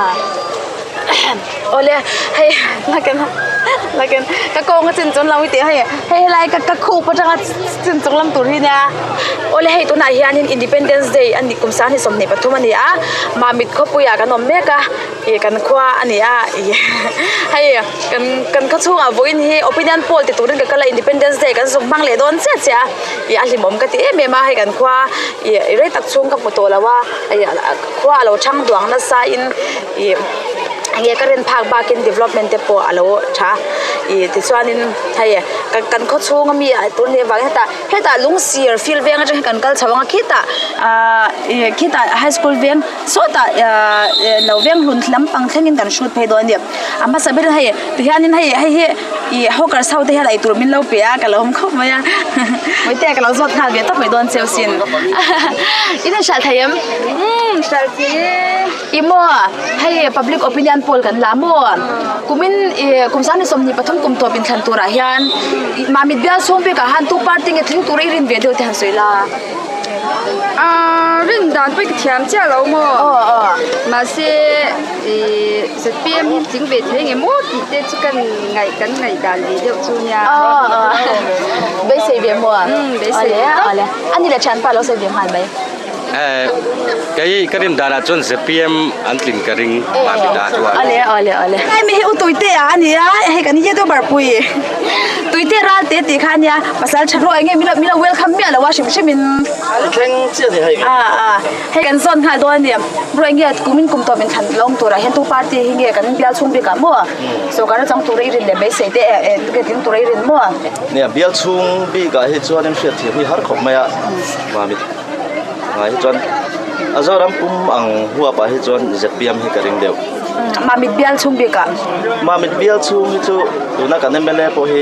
A awle hei nakin nakin ka kawng a chin chung lam hi tih hei hei helai ka ka khup atanga chin chung lam tur hi nia awle hei tunah hianin independence day a ni kum sanghnih 23 a ni a mamit khawpuiah kan awm mek a ih kan khua a ni a ih hei kan kan khaw chhungah vawiin hi opinion poll ti turin ka kal a independence day kan zuk hmang leh dawn chiah chiah a ih a hlimawm ka ti em em a hei kan khua ih rei tak chhung ka hmu tawh lo a ih khua a lo thang duang nasa in ih enge ka rin phak bakin development te pawh a lo tha a ih tichuanin hei kan kan khaw chhung ami ah tur nih avangin hetah hetah lung sir field veng atang hian kan kal chho ang a khitah ahh ih khitah high school veng sawtah ahh lo veng hlun lampang thlengin kan hrut phei dawn a ni a hmasa ber hei tihianin hei hei hi ih hawkers ho te hian eitur min lo pe a ka lo awm khawp mai a hmeichhia ka lo zawt nghal ve tawp mai dawn cheu sin in han hralh thei em umm hralh thei e ih maw hei public opinion poll kan la maw kumin ih kum sang ni 23 kum tawp inthlan turah hian ih mamit bial chhung bikah han tu party nge tling tura i rin ve deuh te han sawi la. Aaa rin dan pawh i ka thiam chiah lo maw mahse ih zpm hi tling ve thei nge maw tih te chu kan ngaih kan ngaih dan ve deuh chu nia beisei ve maw beisei ve tawp a ni leh thianpa lo sawi ve nghal mai. Kei ka rin danah chuan zpm an tling ka ring Mamita chuan. Awle awle awle. Hei mi hi u Tuite a ania hei kan youtuber pui Tuite ral te tih kha ania pasal tha ruah enge milo milo welcome miah lo a hrim hrim in. Thleng chiah ni hei. A a hei kan zawn nghal dawn ania bro enge kumin kum tawp in thlan lawm turah hian tu party hi nge kan bial chhung bikah maw sawrkar a chang tura i rin leh beisei te e e tling tura i rin maw. Nia bial chhung bikah hi chuan in hriat thiam hi har khawp mai a Mamit. Ah hi chuan a Zoram pum ang huap ah hi chuan zpm hi ka ring deuh. Mamit bial chhung bik ah. Mamit bial chhung hi chu tuna kan mla pawh hi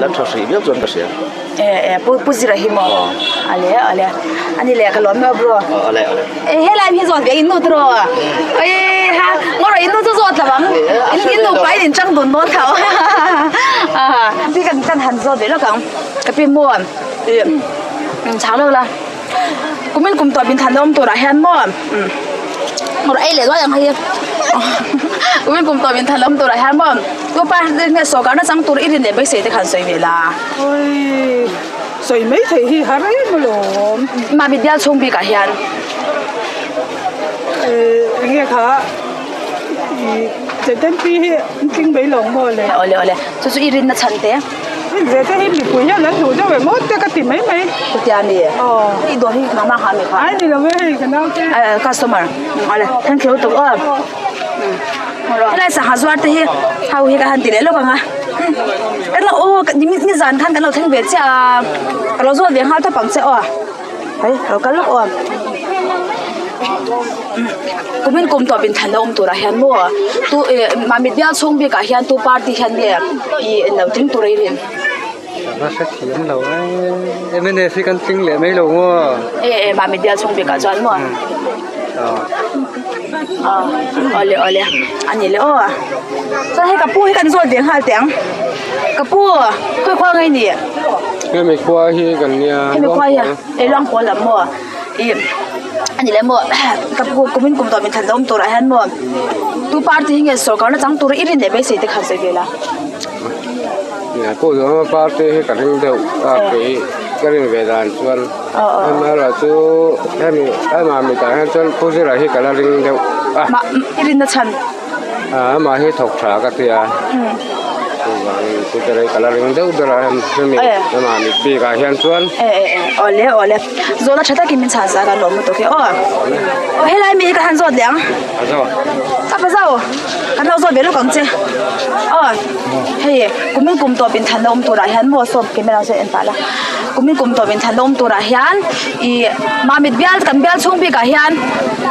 la tha hrih viau chuan ka hria. E e pu pu zira hi maw? Ale ale ani leh ka lawm emaw bro. Ale ale. E helai hi zawt ve in nu tiraw? Oi ha ngawrh in nu chu zawt lo ang. In in nupa in inchang dun dawn tho. Ti kan kan han zawt ve lawk ang. Ka pi maw i chhang lawk la. Kumin kum tawp inthan awm turah hian maw rawh ei leh luai ang hei kumin kum tawp inthan awm turah hian maw tu pa nge sawrkar na chang tur i rin leh beisei te khan sawi ve la oi sawi mai thei hi har em alawm mami bial chhung bikah hian enge kha ZMP hi an tling mai lo maw le awle awle chu chu i rin na chhan te Ve te hi mipui hian an duh deuh em aw te ka ti mai mai. Chutia mi? Aw. I dawr hi nangmah kha mi kha? Ai ni lo e hei ka nau te. Customer. Awle thank you tuk aw. Helai sangha zuar te hi ho hi ka han ti leh lawk ang a. Eng lo aw ni zan khan kan lo thleng ve chiah a ka lo zawt ve nghal tawp ang che aw. Hei ka lo kal lawk aw. Kumin kum tawp in thlan a awm turah hian maw tu ih mahni bial chhung bikah hian tu party hian nge ih lo tling tur a i rin. Ka hrethiam lo e mnf hi kan tling leh mai lo maw. E e mahni bial chhung bikah chuan maw. Awle awle a ni le aw. Chuan hei ka pu hi kan zawt ve nghal teh ang. Ka pu khawi khua nge i nih? Hemi khua hi kan nia. Hemi khua hi e Luangpawl lam maw? Ih a ni le maw ka pu kumin kum tawh min thlan awm turah hian maw tu party hi nge sawrkar na chang tur i rin leh beisei te khan sawi ve la. Nia pawh zawng party hi ka ring deuh a kei ka rin ve dan chuan amaherawhchu hemi amah mitah hian chuan Pu Zira hi ka la ring deuh a. I rin na chhan. Amah hi thawk tha ka ti a chuvangin scooter hi ka la ring deuh ber a hemi amah mit bikah hian chuan awle awle zawhna tha takin min chhan zak a lawm lutuk hi aw aw helai mi hi ka han zawt leh ang ka pa zau kan lo zawt ve lawk ang che aw hei kumin kum tawp in thlan a awm turah hian maw sawm camera saw en pah la kumin kum tawp in thlan a awm turah hian ih mamit bial kan bial chhung bikah hian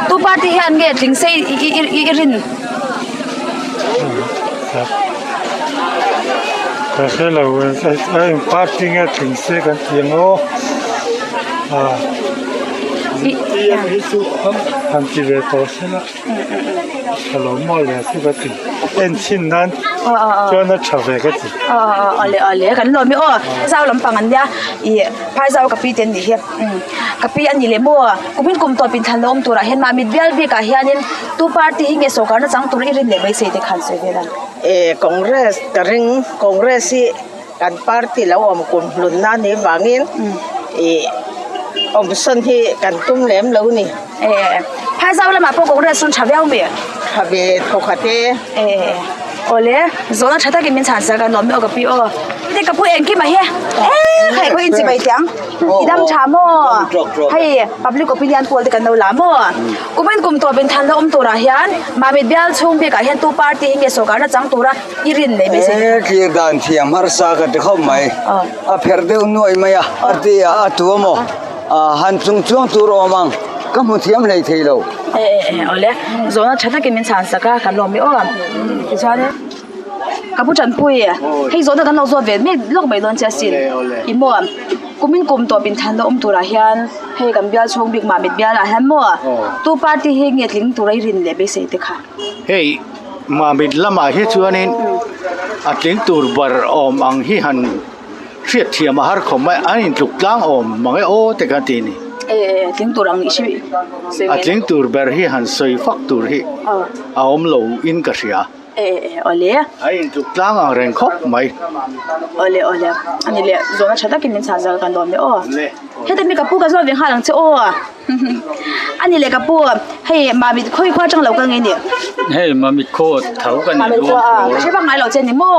tu party hian nge tling se i rin. Ka hre lo a eng party nge tling se kan ti ang aw. ZPM hi chu han ti ve tawh se la tha lo maw le chu ka ti en chhin nan chuan a tha ve ka ti. Awle awle kan lawm i aw zau lampang an nia ih phai zau ka pi te an nih hi ka pi a ni leh maw kumin kum tawp inthlan la awm turah hian mahni bial bikah hianin tu party hi nge sawrkarna chang tur i rin leh mai sei te khan sawi vel a. Eh Congress ka ring Congress hi Kan party lo awm kum hlun na ni vangin ih awmsawn hi kan tum lem lo ni. Eh Phaizau lamah pawh Congress chu tha viau mi? Tha ve thawkhat e. Eh awle zawhna tha takin min chhan sak a nuam mi aw ka pi aw. Heti ka pu engkim a hi eh khai khaw inchi mai teh ang i dam tha maw hei public opinion poll te kan lo la maw kumin kum tawp in than la awm turah hian Mamit bial chhung bikah hian tu party hi nge sawrkarna chang tura I rin mai mai se. E thlir dan thiam harsa ka ti khawp mai. A pherh deuh nuai mai a, a ti a, a tu amaw han chung chuang tur awm ang, ka hmu thiam hlei thei lo. E e e awle, zawhna tha takin min chhan sak a, kan lawm i aw. Tichuan ka pu Tanpui, hei zawhna kan lo zawt ve mek lawk mai dawn che asin. I maw, kumin kum tawp inthan la awm turah hian hei kan bial chhung bik Mamit bialah hian maw tu party hi nge tling tura i rin leh beisei te kha? Hei Mamit lamah hi chuanin a tling tur bar awm ang hi han hriat thiam a har khawp mai a, an intluk tlang awm mang e aw te khan ti a ni. A tling tur ang ih A tling tur ber hi han sawi fak tur hi a awm lo in ka hria. Awle. A intluk tlang ang reng khawp mai. Awle awle a ni leh zawhna tha takin min chhan zal kan lawm e aw. Heta mi ka pu ka zawt ve nghal ang che aw. A ni leh ka pu, hei Mamit khawi khua atang lo kal nge ni? Hei Mamit khaw tho ka ni Mamit khua a, ka hre vak ngai lo che ni maw?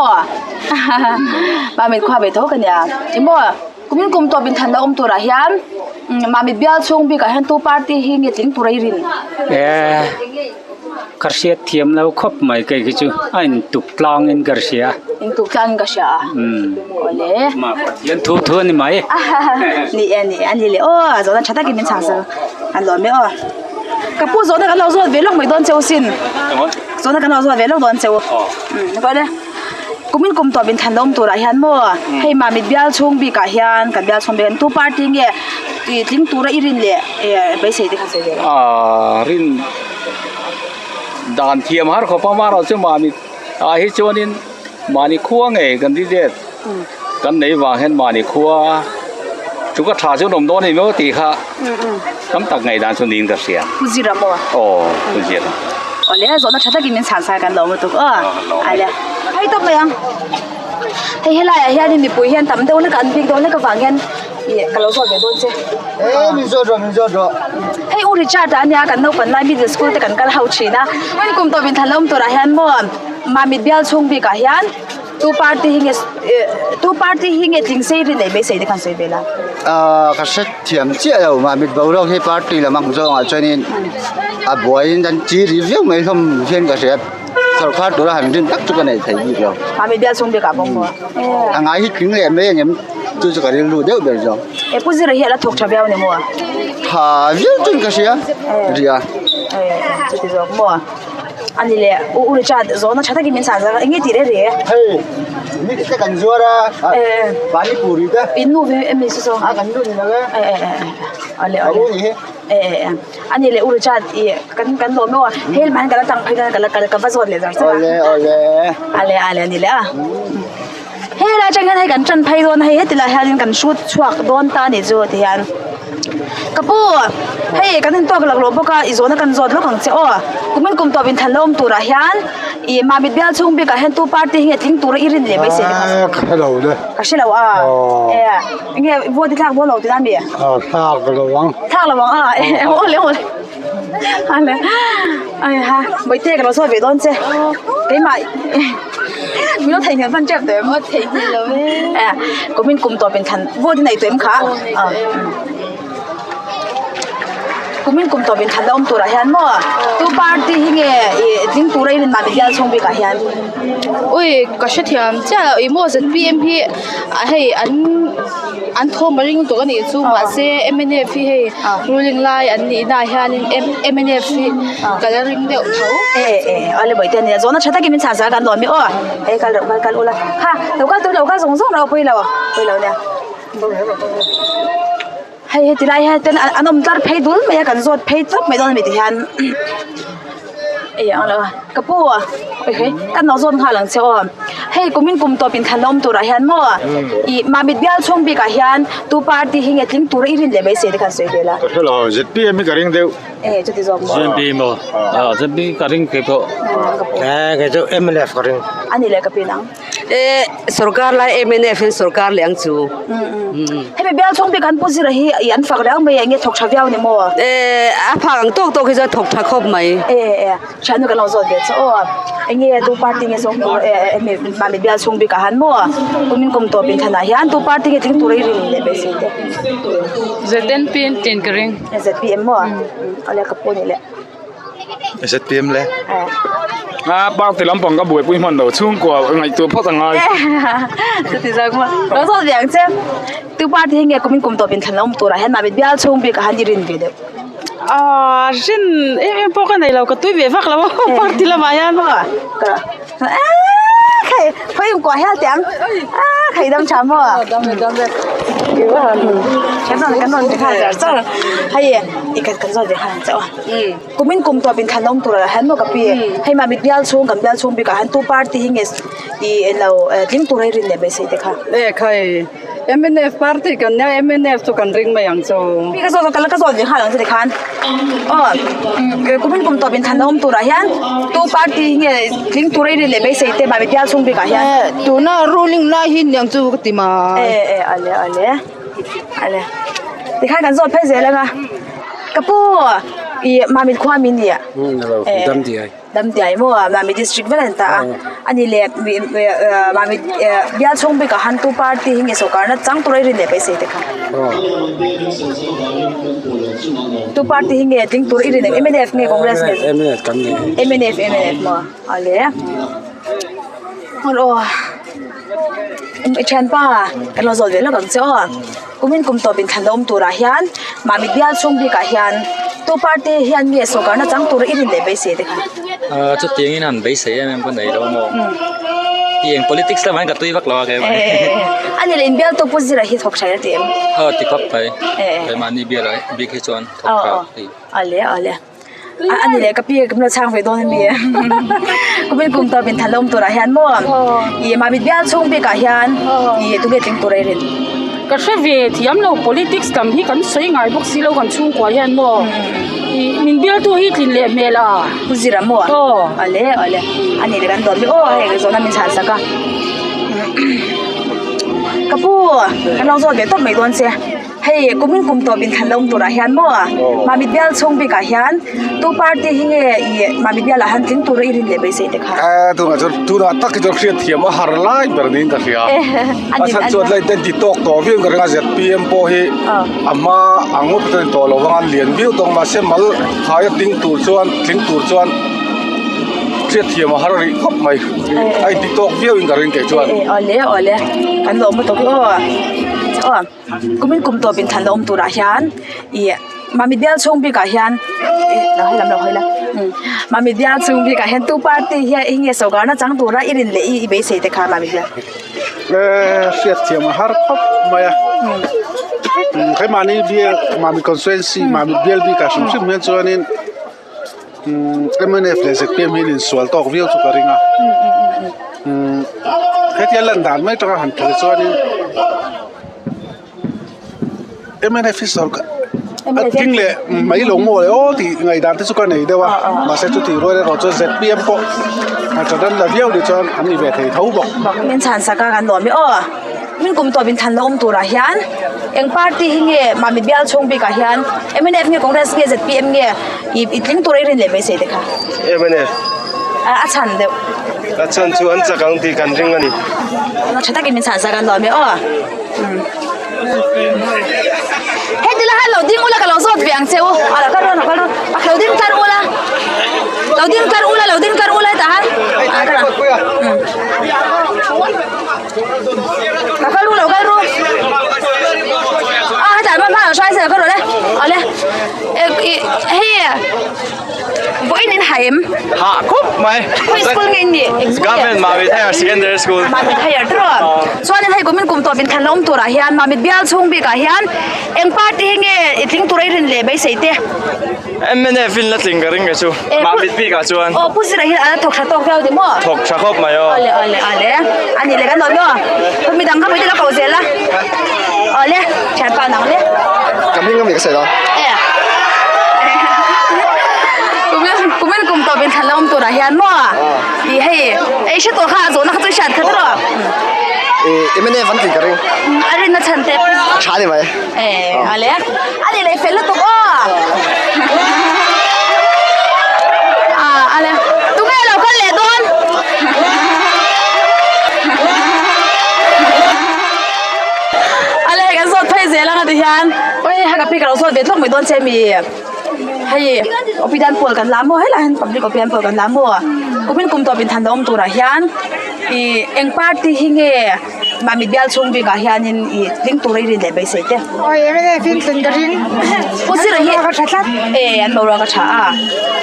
Mamit khua ve tho ka nia. Ni maw? Kumin kum tawp inthan la awm turah hian Mamit bial chhung bikah hian tu party hi nge tling tur a i rin? Eh, ka hriat thiam lo khawp mai kei khi chu a intuk tlang in ka hria. Intuk tlang in ka hria a. Awle. Ma Pathian thu thu a ni mai. Ni e ni e a ni le aw zawhna tha takin min chhang sak an lawm e aw. Ka pu zawhna kan lo zawt ve lawk mai dawn cheu sin. Zawhna kan lo zawt ve lawk dawn cheu. Awle. Kumin kum tawp inthan la awm turah hian maw hei Mamit bial chhung bikah hian kan bial chhung bik hian tu party nge tling tura i rin leh beisei te kha sawi ve la. Aa rin dan thiam har khawp a amaherawh chu Mamit ah hi chuanin mahni khua ngei kan candidate kan nei vang hian mahni khua chu ka tha chu an awm dawn a ni maw tih kha tam tak ngaihdan chu niin ka hria. Pu Zira maw? Aw Pu Zira. Awle zawhna tha takin min chhan sai kan lo lutuk aw. Ale. Hei tawp mai ang. Hei helaiah hianin mipui hian tam deuh hlek an bik deuh hlek avang hian ih ka lo zawt ve dawn che. E min zawt rawh min zawt rawh. Hei U Richard a ania kan naupan lai middle school te kan kal ho thin a. Hmun kum tawp inthan la awm turah hian maw Mamit bial chhung bikah hian tu party hi nge tu party hi nge tling sei ri nei beisei te khan sawi ve la. Ahh ka hre thiam chiah lo Mamit boruak hi party lam ang zawngah chuanin a buaiin an chi ri viau mai hlawm hian ka hria. Sawrkar tura han rin tak chu ka nei thei bik lo. Mamit bial chhung bikah pawh maw? A ngai hi tling leh mai angem chu chu ka rilru deuh ber zawk. E Pu Zira hi a la thawk tha viau ni maw? Tha viau chuan ka hria ria. E chuti zawk maw? A ni leh U U Richard zawhna tha takin min chhan zak a eng nge tih reh reh? Hei mi te kan zuar a pani puri te. In nu ve em ni saw saw? A kan nu ni lo e. E e e ale ale. A u ni hi. E e e a ni leh U Richard i kan kan lawm emaw hel man ka la tang phei dawn ka la ka va zawt leh zar zar a. Awle awle. Ale ale a ni leh a. Hei lai atang hian hei kan tan phei dawn a hei heti lai hianin kan hrut chhuak dawn ta a nih chu ti hian ka pu hei kan intawk laklawh bawk a i zawhna kan zawt lawk ang che aw kumin kum tawp inthan la awm turah hian ih mamit bial chhung bikah hian tu party hi nge tling tura i rin leh mai se ka hre lo le ka hre lo a e enge vote i thlak dawn lo tihna mi thlak lo ang thlak lo ang a awle awle ale ai ha mawite ka lo zawt ve dawn che keimah Min lo theihnghilh hman tep tawh em? Aw theihnghilh lo e. Eh, kumin kum tawp in thlan vote in nei tawh em kha? Kumin kum tawp in thlan la awm turah hian maw tu party hi nge ih ding tura i rin mah bial chhung bikah hian? Ui ka hrethiam chiah lo ih maw zpm hi hei an an thawm a ring tawh a nih chu mahse mnf hi hei ruling lai an nih na ah hianin mnf hi ka la ring deuh tho. E e a le bawihte ania zawhna tha takin min chhan zar kan nuam i aw e kal reuh kal kal ula kha lo kal tur lo kal zawng zawng reuh a pawi lo pawi lo nia. Hei heti lai hian ten an awm tlar phei dul mai a kan zawt phei tawp mai dawn a ni tihian ei ang lo a ka pu awihei ka nawh zawt nghal ang che aw hei kumin kum tawp inthlan la awm turah hian maw ih mamit bial chhung bikah hian tu party hi nge tling tura i rin leh mai se te khan sawi vel a. Ka hre lo zpm hi ka ring deuh. E chuti zawk maw. Zpm maw zpm ka ring kei pawh. Kei chu mnf ka ring. A ni leh ka pin ang. E sorkar lai mnf hian sorkar leh ang chu. Hemi bial chhung bik an pu zira hi i an fak riau mai e nge thawk tha viau ni maw? E a phak ang tawk tawk hi chuan thawk tha khawp mai. E e thiannu kan lo zawt ve che aw. Enge tu party nge zawng tur e hemi mahni bial chhung bikah han maw? Kumin kum tawp inthanah hian tu party nge tling tura i rin leh beisei te? ZNP an tin ka ring. ZPM maw? Awle ka pu ni leh. ZPM le. A party lampang ka buaipui hman lo chhungkua ngaihtuah phawt a ngai. Chuti zawk maw. Lo zawt ve ang che. Tu party hi nge kumin kum tawp inthlan la awm turah hian mahni bial chhung bik ah han i rin ve deuh. Aaa rin em em pawh ka nei lo ka tui ve vak lo a party lamah hian. Ka aaa khai khawi inkuah hial teh ang aaa khai dam tha maw. Dam e dam e. Kan rawn kan rawn ti nghal char char hei i kan kan zawt ve nghal ang che aw. Kumin kum tawp in thlan awm tur ah hian maw ka pi hei mah mit bial chhung kan bial chhung bikah hian tu party hi nge ih eng lo tling tur a i rin leh beisei te kha. E khai mnf party kan nia mnf chu kan ring mai ang chu. Pi ka zawt ka ka zawt ve nghal ang che tikhan aw kumin kum tawp in thlan awm tur ah hian tu party hi nge tling tur a i rin leh beisei te mah mit bial chhung bikah hian. Tuna ruling lai hi niang chu ka ti mai. E e ale ale. Ale tikhan kan zawt phei zel anga ka pu ih mamit khua mi nia dam diai dam diai maw mamit district vel an ta a ani leh mamit bial chhung bikah han tu party hi nge sawrkar na chang tur a i rin leh beisei te kha tu party hi nge tling tur i rin ang mnf nge congress nge mnf kan ni mnf mnf maw ale aw. I thianpa kan lo zawt ve lawk ang che aw kumin kum tawp in thlan awm turah hian mahni bial chhung bikah hian tu party hian nge sawrkar na chang tura i rin leh beisei te kha. Ahh chutiang in han beisei em em ka nei lo maw ti eng politics lamah hian ka tui vak lo a keimah hi. A ni leh in bial tu pu zira hi thawk tha ila ti em? Aw ti khawp mai keimahni bial ah bik hi chuan thawk tha ti. Awle awle. A ni leh ka pi ka lo chhang ve dawn a mi kumin kum tawp in thalawm turah hian maw ih mahni bial chhung bikah hian ih tunge tling tur a i rin. Ka hre ve thiam lo politics lam hi kan sawi ngai bawk si lo kan chhungkua hian maw ih min bialtu hi tlin leh hmel a. Pu Zira maw? Aw. Awle awle a ni leh kan dawt mi aw hei zawhna min chhan sak a ka pu kan lo zawt ve tawp mai dawn che. Hei kumin kum tawp inthlan la awm turah hian maw Mamit bial chhung bikah hian tu party hi nge ih Mamit bialah han tling tura i rin leh beisei te kha? Eh tunah chuan tunah tak hi chuan hriat thiam a har lai ber niin ka hria. A chhan chuan lai ten ti tawk tawh viau in ka ring a zpm pawh hi a hma ang ngawt chuan tawh lo vang a lian viau tawh mahse mal khaia ding tur chuan tling tur chuan hriat thiam a har rih khawp mai a inti tawk viau in ka ring kei chuan. Awle awle kan lawm lutuk aw aw. Kumin kum tawp in thlan la awm turah hian ih mahni bial chhung bikah hian ih lo hawi lam lo hawi la mahni bial chhung bikah hian tu party hian eng nge sawrkar na chang tura i rin leh i beisei te kha mahni bial. Eee hriat thiam a har khawp mai a he mahni bial mahni constituency mahni bial bikah hrim hrim hian chuanin mnf leh zpm hi an insual tawk viau chu ka ring a hetia lan dan mai atanga han thlir chuanin mnf hi sawrkar a ding leh mai lo maw le aw tih ngaihdan te chu ka nei deuh a mahse chutih rual erawh chuan zpm pawh a tha dan la viau ni chuan an ni ve thei tho bawk. Min chhan sak a kan nuam i aw. Min kum tawp in than la awm turah hian eng party hi nge mahni bial chhung bikah hian mnf nge Congress nge zpm nge ih i tling tur a i rin leh mai sei te kha. Mnf. A chhan deuh. A chhan chu an chak ang tih kan ring a ni. Tha takin min chhan sak a nuam e aw. Heti la han lo ding ula ka lo zawt ve ang che u. A lo kal ru a lo kal ru. Lo ding tlar ula. Lo ding tlar ula lo ding tlar ula hetah han. A kal ang. Lo kal ru lo kal ru a hetah hma hma lo hrai se lo kal rawh le awle hei vawiin in han. ha em? Ha khawp mai. Khawi school nge in nih? Eng school nge? Government Mamit Higher Secondary School. Mamit Higher te rawh. Chuanin hei kumin kum tawp inthan la awm turah hian Mamit bial chhung bikah hian eng party hi nge i tling tura i rin leh beisei te? Mnf in la tling ka ring kei chu Mamit bikah chuan. Aw Pu Zira hian a la thawk tha tawk viau ni maw? Thawk tha khawp mai aw. Awle awle awle a nih leh kan awm maw? Midang kha mite la ko zel a. Awle thianpa nang le. Ka hming a mi ka sawi lo. E. Kumin kumin kum tawp in thlan la awm turah hian maw? I hei ei hre tawh kha a zawhna kha chu i hriat kha tawh. I mnf an tih ka ring. A rinna chhan te. A tha ni mai. E ale a ni leh fel lutuk aw. A ale tunge lo kal leh dawn. Ale hei kan zawt phei zel anga ti hian oi hei ka pi ka lo zawt ve tlawk mai dawn che mi hei opidan pawl kan la maw helaiah hian public opidan pawl kan la maw kumin kum tawp inthan la awm turah hian ih eng party hi nge mahni bial chhung bikah hianin ih tling tur a i rin leh beisei te. Oi mnf in tlin ka ring. Pu Zira hi Boruak a tha tlat. E an boruak a tha a.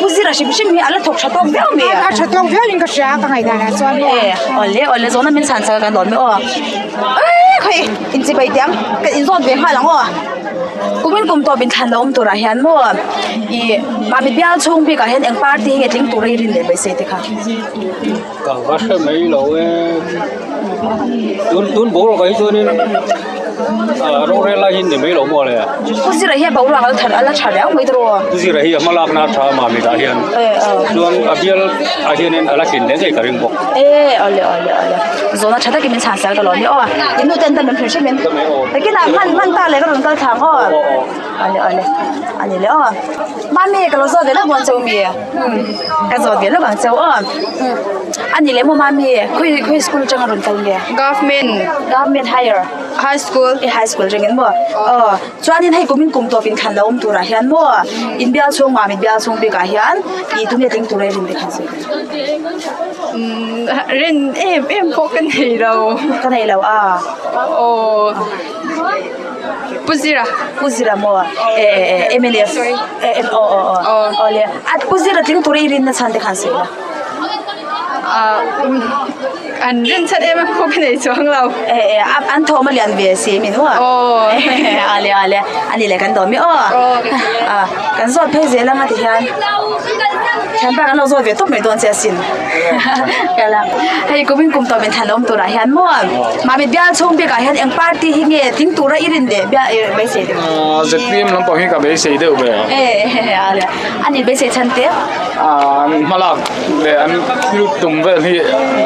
Pu Zira hrim hrim hi a la thawk tha tawk viau mi? A tha tawk viau in ka hria ka ngaihdan ah chuan maw. E awle awle zawhna min chhan chak a kan lawm e aw. Eii khawi inchibai teh ang ka inzawt ve nghal ang aw. Kumin kum tawp inthlan la awm turah hian maw ih mahni bial chhung bikah hian eng party hi nge tling tur a i rin leh beisei te kha. Ka va hre mai lo e. Tun tun boruak ah hi chuanin ah rorel lai hi ni mai lo maw le. Pu Zira hi a boruak a la a la tha riau mai tawh a. Pu Zira hi a hma lakna a tha a Mamit ah hian. Chuan a bial ah hianin a la tlin leh ngei ka ring bawk. E awle awle awle zawhna tha takin min chhan sel ka lo ni aw. In nu ten min hrilh hrim in. Takin ah hman hman ta leh ka rawn kal thlang aw. Awle awle a ni leh aw. Mami ka lo zawt ve lawk dawn cheu mi. Ka zawt ve lawk ang cheu aw. A ni leh maw mami khawi khawi school atanga rawn kal nge? Government. Government higher. High school. E high school atangin maw? Aw chuanin hei kumin kum tawp inthlan lo awm turah hian maw in bial chhung mami bial chhung bikah hian ih tunge tling tura i rin te khan sawi ka duh. Umm rin em em pawh ka nei lo. Ka nei lo a. Aw. Pu Zira. Pu Zira maw? E e e MLA. Sorry. E e aw aw aw. Aw le. A Pu Zira tling tura i rin na chhan te khan sawi la. An rin chhan em em pawh ka nei chuang lo. E e an thawm a lian ve si min maw? Aw. A le a le. A ni le kan dawm i aw. A kan zawt phei zel anga ti hian. Thianpa kan lo zawt ve tawp mai dawn che asin. Kala. Hei kumin kum tawp in thlan awm turah hian maw Mamit bial chhung bikah hian eng party hi nge tling tura i rin leh bia i beisei deuh? ZPM lampang hi ka beisei deuh ve. E a le a ni beisei chhan te? An hmalak leh an thil tum vel hi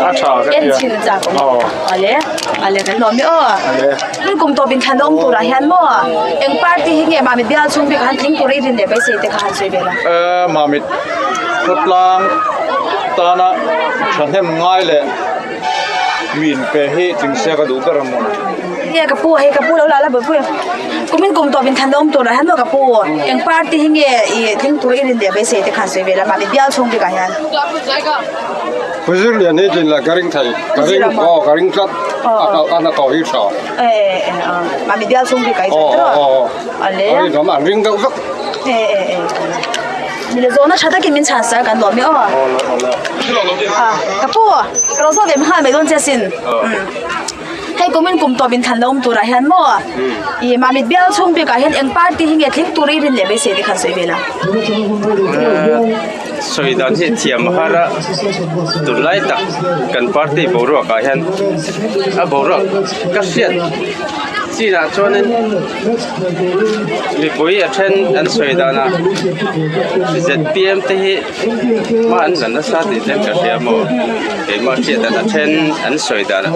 a tha ka tia. En chhin chak awm. A le a le kan lawm i aw. A le. Kumin kum tawp in thlan awm turah hian maw eng party hi nge Mamit bial chhung bikah han tling tura i rin leh beisei te kha han sawi ve la? Mamit khawtlang tana thahnem ngai leh mi inpe hi tling se ka duh ber a maw? Nge ka pu hei ka pu lo la la bawlhpui kumin kum tawp in thlan awm turah hian maw ka pu eng party hi nge i tling tur i rin leh beisei te khan sawi ve la mahni bial chhung bikah hian. Pu Zirlian hi tlin la ka ring thei ka ring aw ka ring tlat a na tawh hi tha. E e e mahni bial chhung bikah hi chuan tiraw? A le. An ring deuh vek. E e e. Mile zawhna tha takin min chhan sar kan lawm i aw. A ka pu ka lo zawh ve nghal mai dawn che asin. Hei kumin kum tawp in thlan lo awm turah hian maw i Mamit bial chhung bikah hian eng party hi nge tling tur i rin leh beisei te khan sawi ve la. Sawi dan hi thiam a har a, tunlai tak kan party boruak ah hian a boruak ka hriat chinah chuanin Mipui a then an sawi danah zpm te hi hma an la nasa tih te ka hria maw keimah hriat dan a then an sawi danah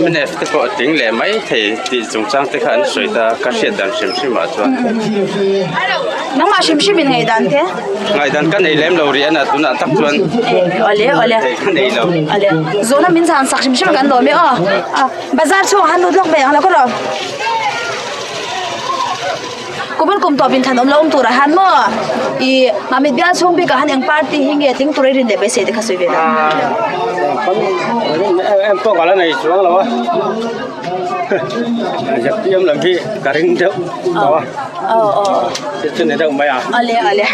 mnf te pawh a tling leh mai thei tih chungchang te kha an sawi ta ka hriat dan hrim hrim ah chuan. Nangmah hrim hrim in ngaihdan te? Ngaihdan ka nei lem lo rih a na tunah tak chuan Awle awle ka nei lo. Awle zawhna min zan sak hrim hrim kan lawm e aw. Bazar chhungah han lut lawk mai ang lo ka rawh. Kumin kum tawp inthlan awm lo awm turah hian maw i Mamit bial chhung bikah hian eng party hi nge tling tura i rin leh beisei te kha sawi ve la. Em pawh ka la nei chuang lo a ZPM lam hi ka ring deuh tawh a. Aw aw. Chu ni deuh mai a. Ale ale.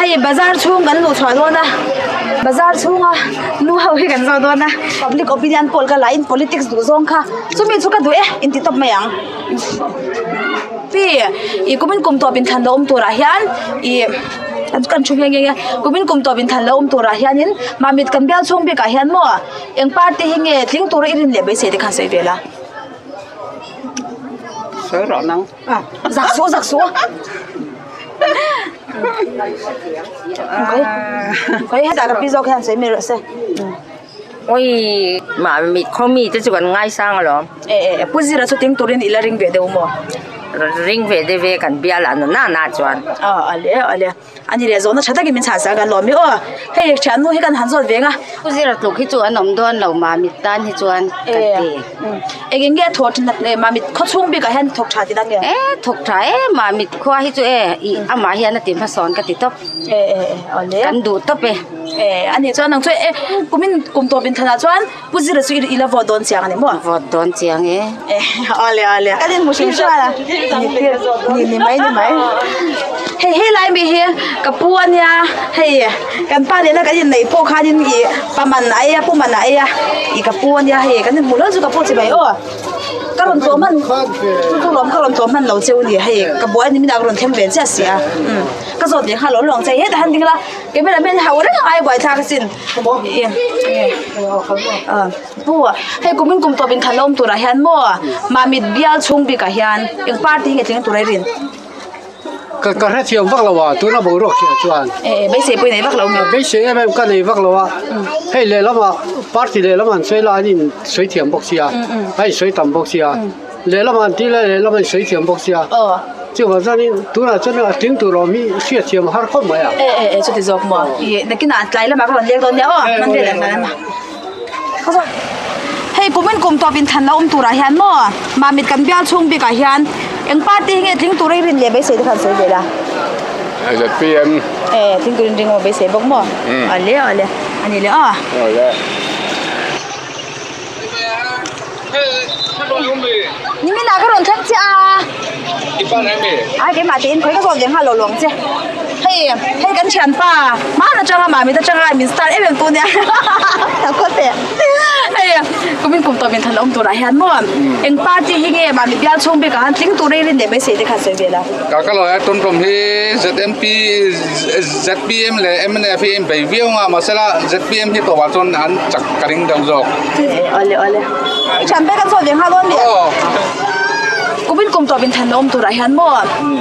Hei bazar chhung kan luh chhuah dawn a bazar chhunga nu ho hi kan zawh dawn a public opinion poll ka la in politics duh zawng kha chumi chu ka duh e inti tawp mai ang pi ih kumin kum tawp inthlan lo awm turah hian ih kan thu nghe nghe a kumin kum tawp inthlan lo awm turah hianin mamit kan bial chhung bikah hian maw eng party hi nge tling tura i rin leh beisei te khan sawi vel a. Sawi rawh nang. Zak suh zak suh. Khawi hetah ka pi zawk hian sawi mai rawh se. Oi mah mi khaw mi te chu kan ngaisang alawm. E e pu zira chu ting turin ila ring ve deuh maw? Ring ve deuh e kan bial ah na na chuan. A ale ale. A ni leh zawhna tha takin min chhah sak a lawm i aw hei thiannu hi kan han zawt veng a. Pu zira tluk hi chu an awm dawn lo mamit tan hi chuan ka ti. Eng eng nge a thawh thin e mamit khaw chhung bikah hian thawk tha ti dang nge? E thawk tha e mamit khua hi chu e ih amah hian a ti hmasawn ka ti tawp. E e e awle. Kan duh tawp e. E a nih chuan nang chu e kumin kum tawp inthanah chuan Pu Zira chu i la vote dawn chiang a ni maw? Vote dawn chiang e. Awle awle. Kan inhmu hrim hrim a. Ni ni mai ni mai. Hei hei lai mi hi ka pu a nia hei kan pa nena kan inneih pawh khanin ih pa man a ei a pu man a ei a ih ka pu a nia hei kan inhmu hlauh chu ka pu chi mai aw. Ka rawn tlawh hman chu chu lawm ka rawn tlawh hman lo cheu a ni hei ka buai a ni minah ka rawn thleng ve chiah si a ka zawt leh nghal lo lawng che hetah han ding la camera man hauh reng a ai buai thlak asin. Pu hei kumin kum tawp inthan la awm turah hian maw mamit bial chhung bikah hian eng party hi nge tling tur a rin? Ka ka hrethiam vak lo a tuna boruak hriat chuan. E e beisei pawh i nei vak lo mi? Beisei em em ka nei vak lo a hei lehlamah party lehlamah an sawi la an in sawi thiam bawk sia a in sawi tam bawk sia lehlamah an ti la lehlamah an sawi thiam bawk sia. Chuvang chuanin tunah chuan a tling tur awm hi hriatthiam a har khawp mai a. E e e chuti zawk maw? Ih nakinah tlai lamah ka rawn leng dawn nia aw hman vel ang lam a. Hei kumin kum tawp inthlan la awm turah hian maw mamit kan bial chhung bikah hian eng party hi nge tling tura i rin leh beisei te khan sawi ve la. ZPM. E tling turin ring maw beisei bawk maw? Awle awle a ni leh aw. Awle. Nimin ah ka rawn thleng chiah a. Ai keimah tiin khawi ka zawt ve nghal lo luang che. Hei hei kan thianpa hman atanga mamit atanga min star em em tu nia. Ka khaw teh. Hei kumin kum tawp inthan awm turah hian maw eng party hi nge mamit bial chhung bikah han tling tur i rin leh beisei te khan sawi ve la. Ka ka lo e tum tum hi ZMP ZPM leh MNF hi a inbei viau ang a mahsela ZPM hi tawpah chuan an chak ka ring deuh zawk. Awle awle. I thian pek an sawi ve nghal dawn mi? Kumin kum tawp inthan awm turah hian maw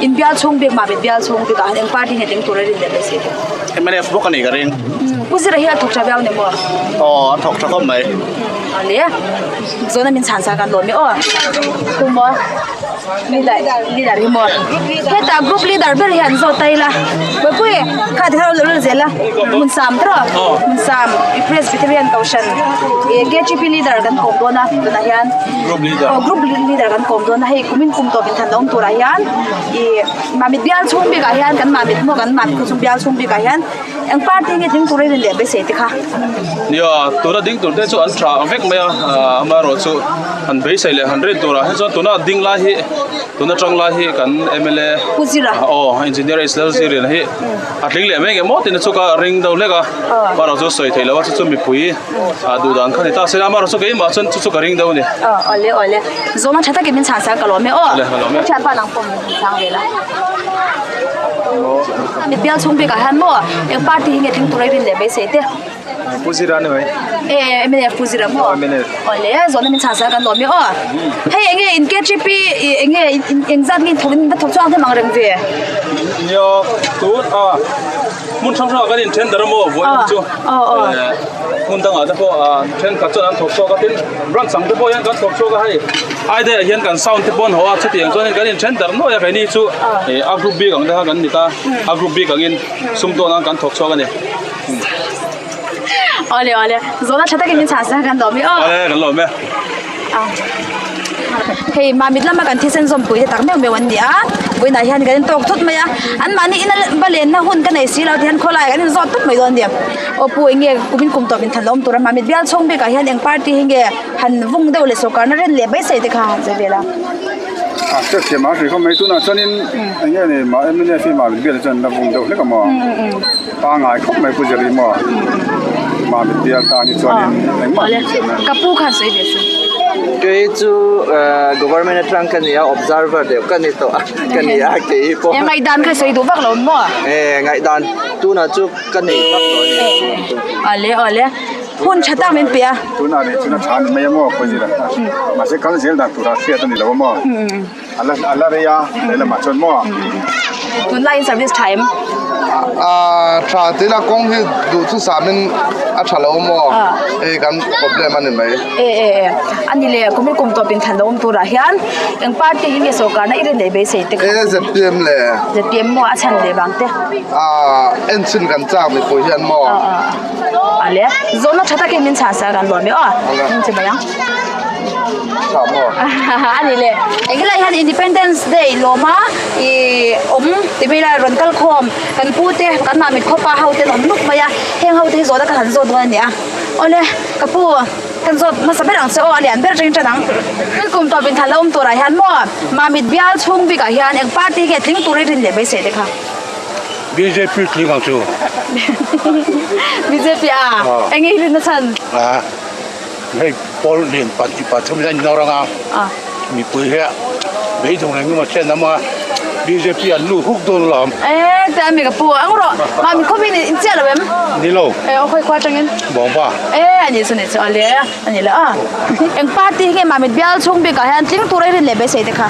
in bial chhung bik mah bial chhung bikah hian eng party nge ding tur a rin leh mai si te? MNF bawk a ni ka ring. Pu Zira hi a thawk tha viau ni maw? Aw a thawk tha khawp mai. Awle. Zawna min chhan sak an lawm e aw. Pu maw? Leader leader hi maw? Hetah group leader ber hian zawt ta ila. Bawihpui kha ti khan lo lul zel a. Hmun sam te rawh. Hmun sam i Presbyterian Kohhran ih KGP leader kan kawm dawn a tunah hian. Group leader. Aw group leader kan kawm dawn a hei kumin kum tawp inthan awm turah hian ih mamit bial chhung bikah hian kan mamit maw kan mamit khawchhung bial chhung bikah hian Eng party nge ding tur a rin leh beisei te kha? Nia, tuna ding tur te chu an tha vek mai a, amaherawh chu han beisei leh han rin turah hi chuan tuna ding lai hi tuna tang lai hi kan mla Pu Zira aw Engineer Israel Zirian hi a tling leh mai nge maw tiin chu ka ring deuh hlek a, amaherawh chu sawi theih loh a chu chu mipui duh dan kha ni ta se amaherawh chu keimah chuan chu chu ka ring deuh a ni. Aw awle awle, zawma tha takin min chhan sak ka lawm e aw. Awle ka lawm e. Thianpa nang pawh min chhang ve la. Mi bial chhung bikah hian maw eng party hi nge tling tur a rin leh beisei te. Pu Zira ni mai. E MNF Pu Zira maw? MNF. Awle zawhna min chhan sak kan lawm e aw. Hei enge in KTP enge eng zat nge in thawk in va thawk chuang them ang reng ve. Nia tun a hmun hrang hrangah kan in then dar a maw vawiin chu. Hmun dangah te pawh thenkhat chuan an thawk chhuak a tin branch ang te pawh hian kan thawk chhuak a hei. Ai daih ah hian kan sound te pawh an haw a chutiang chuan kan inthen darh nuai a keini chu ih a group bik ang te kha kan ni ta a group bik angin sum tawn ang kan thawk chhuak a ni. Awle awle zawhna tha takin min chhan sa kan lawm e aw. Awle kan lawm e. Hei mamit lama kan thisen zawmpui te tak meuh meuh an ni a vawiinah hian kan intawk thut mai a anmahni ina va lenna hun ka nei si lo tihian khawlai kan inzawt tawp mai dawn a ni. Aw pu eng nge kumin kum tawp inthan awm tura mamit bial chhung bikah hian eng party hi nge Han vung deuh leh sawrkarna ren leh beisei te kha han sawi vel a. A hriat thiam a hrih khawp mai tunah chuanin eng nge ni mah mnf hi mah bial chuan la vung deuh hlek a maw pangai khawp mai pu Zeri maw mah mit bial tan hi chuanin engmah ka pu khan sawi ve se. Kei chu government atang ka ni a observer deuh ka ni tawh a ka ni a kei hi pawh. Ngaihdan kha sawi duh vak lo maw? Ngaihdan tunah chu ka nei vak lo a ni. Awle awle. Hun tha tak min pe a. Tunah rih chuan a tha ni mai a maw Pawizira mahse kal zel dan turah hriat a ni lo a maw a la a la rei a lehlamah chuan maw. Tunlai in service tha em? Aaa tha tina kawng hi duh chu samin a tha lo maw hei kan problem a ni mai. E e e a ni le kum in kum tawp in thlan lo awm turah hian eng party hi nge sawrkarna i rin leh beisei te kha? E zpm le. Zpm maw a chhan leh vang te? Aaa enchhin kan chak mipui hian maw. Ale zawhna tha takin min chhan sak an lawm e aw min che mai ang ani le enghelai hian Independence Day lawm a ih awm ti mai ila rawn kal khawm kan pu te kan mahni khawpa ho te an awm nuk mai a heng ho te hi zawhna ka han zawt dawn a ni a awle ka pu kan zawt hmasa ber ang che aw a lian ber atangin tan ang thil kum tawp inthalh la awm turah hian maw mamit bial chhung bikah hian eng party nge tling tur i rin leh beisei te kha. Bjp tling ang chu. Bjp a? Eng nge i rinna chhan? A, hei pawl lian pan chi pathum hian an inawr anga, mipui hi beidawng reng emaw chen awm a, bjp an lu huk dawn alawm. E, te ami ka pu ang rawh, mah mi khawp in in chiah lo em? Ni lo. E, aw khawi khua atangin? Bawngpa. E, ani chu ni chu ale, ani le a. Eng party hi nge mah mit bial chhung bikah hian tling tur a i rin leh beisei te kha?